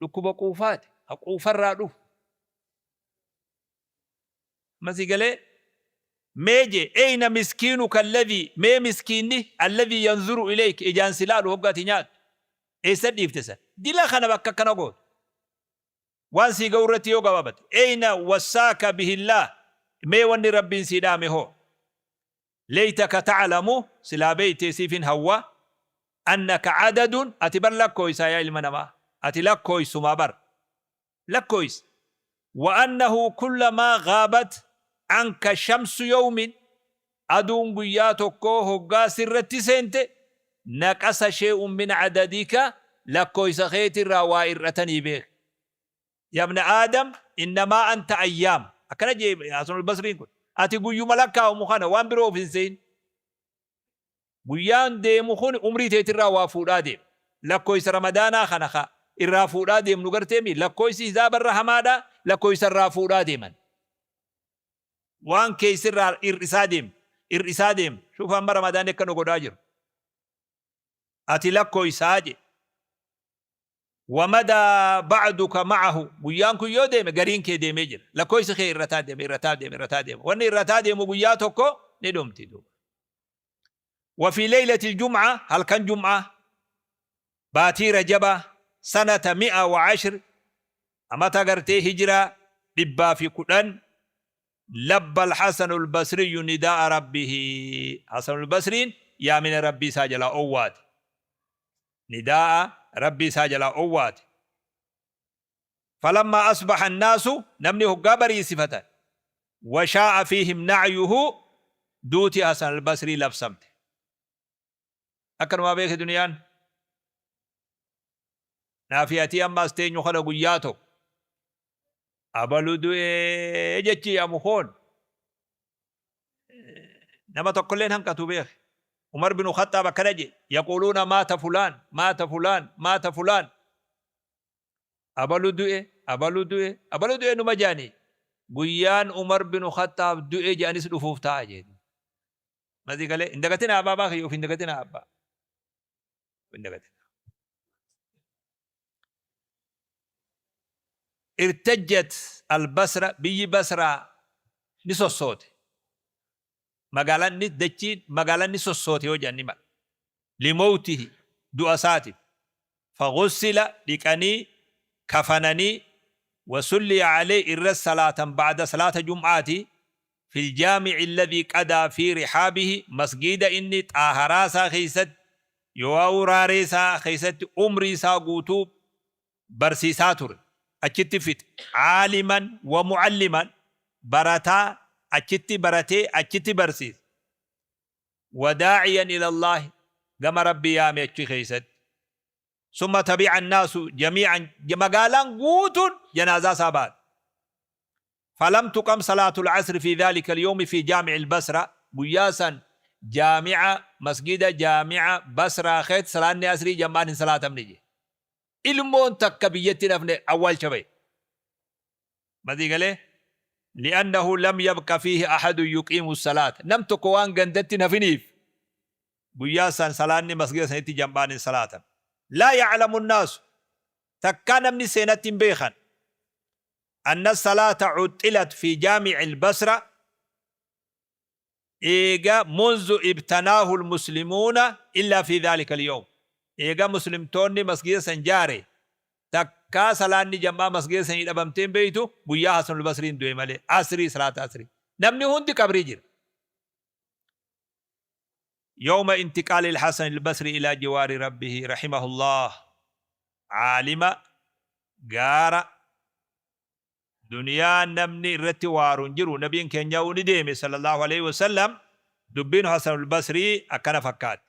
Dhukkuba quufaati. Ha quufarraa dhufu. Masii galee? Mee jee eyna miskiinuka alladhii mee miskiinni alladhii yanzuru ilayk ijaan si laalu hogga ati nyaattu. Eessa dhiifte san? Dila kana bakka akkana gootu. Waan sii ga'u irratti yoo gabaabate. Eyna wassaaka bihillaah mee wanni Rabbiin sii dhaame hoo? Leeytaka ta'lamu silaa beeytee siifin hawwa annaka adadun ati bar lakkooysaa yaa ilma namaa ati lakkooysumaa bar lakkooysa wa annahu kullamaa ghaabat anka shamsu yawmin Aduun guyyaa tokkoo hoggaa sirratti seente, naqasa shey'un min adadika, lakkooysa keetirraa waa ir'atanii beeki. Yabna Aadam innamaa anta ayyaam. Akkana je'e Hasanul Basriin kun. Ati guyyuma lakkaawamu kana waan biroo of hin sehin. Guyyaan deemu kun umrii teetirraa waa fuudhaa deema. Lakkooysa Ramadaanaa kana ka irraa fuudhaa deemnu garteemi lakkooysi hisaabarra hamaadha, lakkooysa irraa fuudhaa deeman. Waan keeysirraa ir'isaa deemtu, ir'isaa deemtu. Shuuf amma Ramadaanni akka nu godhaa jiru. Ati lakkooysaa je. Wamadaa ba'duka ma'ahu guyyaan kun yoo deeme gariin kee deemee jira. Lakkooysi kee irrataa deema irrataa deema irrataa deema. Wanni irrataa deemu guyyaa tokko ni dhumti duuba. Wa fi laylatil jum'a halkan jum'aa baatii rajabaa sanata mi'a wa ashr amata gartee hijiraa 110 labba alhasanul basriyyu nidaa'a rabbihi hasanul basriin yaamina rabbii isaa jalaa owwaate. Nidaa'a Rabbii isaa jalaa owwaate. Falammaa asbaha annaasu namni hoggaa bariisifatan washaa'a fiihim na'yuhu duuti Hasan al-Basrii labsamte. Akkanumaa beeki duniyaan. Naafi atii amma as teenyu kana guyyaa tokko abalu du'ee jechi yaamu koon nama tokkolleen hanqatu beeki. Umar binu Khaxxaab akkana jedhe yaquuluuna maata fulaan maata fulaan maata fulaan abalu du'e abalu du'e abalu du'e numa jedhanii guyyaan Umar binu Khaxxaab du'e jedhanis dhufuuf ta'a jedhe. Masii galee hin dagatinaa abaabaa kiyya of hin dagatinaa abbaa. Hin dagatinaa. Irtajjat al-Basra biyyi Basraa ni sossoote. Magaalaan ni dachiin magaalaan ni sossoote yoo jedhan ni mala. Limowtihi du'a isaatiif. Faghussila dhiqanii kafananii wasulliya alayhi irra salaatan ba'da salaata jum'aati fil jaami'i alladhii qadaa fii rihaabihi masgiida inni xaaharaa isaa keessatti yooauu raaree isaa keessatti umrii isaa guutuu barsiisaa ture achitti fixe caaliman wa mucalliman barataa achitti baratee achitti barsiise wa daaciyan ila Allaahi gama Rabbii yaame achi keessatti summa tabi'a annaasu jamiican magaalaan guutuun janaazaa isaa baate Falam tuqam salaatul asri fi dhaalika alyawmi fi jaami'il basra guyyaa san jaami'a masgida jaami'a basraa keet salaanni asrii jam'aan hin salaatamne je. Ilmoon takka biyyatti hin hafne awwaalcha bahe. Masii galee? Li'annahu lam yabqa fiihi ahadun yuqiimu salaata. Nam tokko waan gandatti hin hafiniif guyyaa san salaanni masgida sanitti jam'aan hin salaatamne. Laa ya'lamu nnaasu takkaa namni seenatti hin beekan. Anna salaata cuxxilat fi jaami'il basra eega munzu ibtanaahu lmuslimuuna illaa fi dhaalika alyawm eega muslimtoonni masgida san jaare takkaa salaanni jam'aa masgida sanii dhabamtee hin beeytu guyyaa hasanul basriin du'e malee asrii salaata asrii namni hundi qabrii jira. Yawma intiqaalil hasanil basri ilaa jiwaari rabbihi rahimahullaah Aalima gaara duniyaa namni irratti waaru hin jiru nabiin keenyaa'uu ni deeme sallallahu aleyhi wasallam dubbiin hasanul basrii akkana fakkaatti.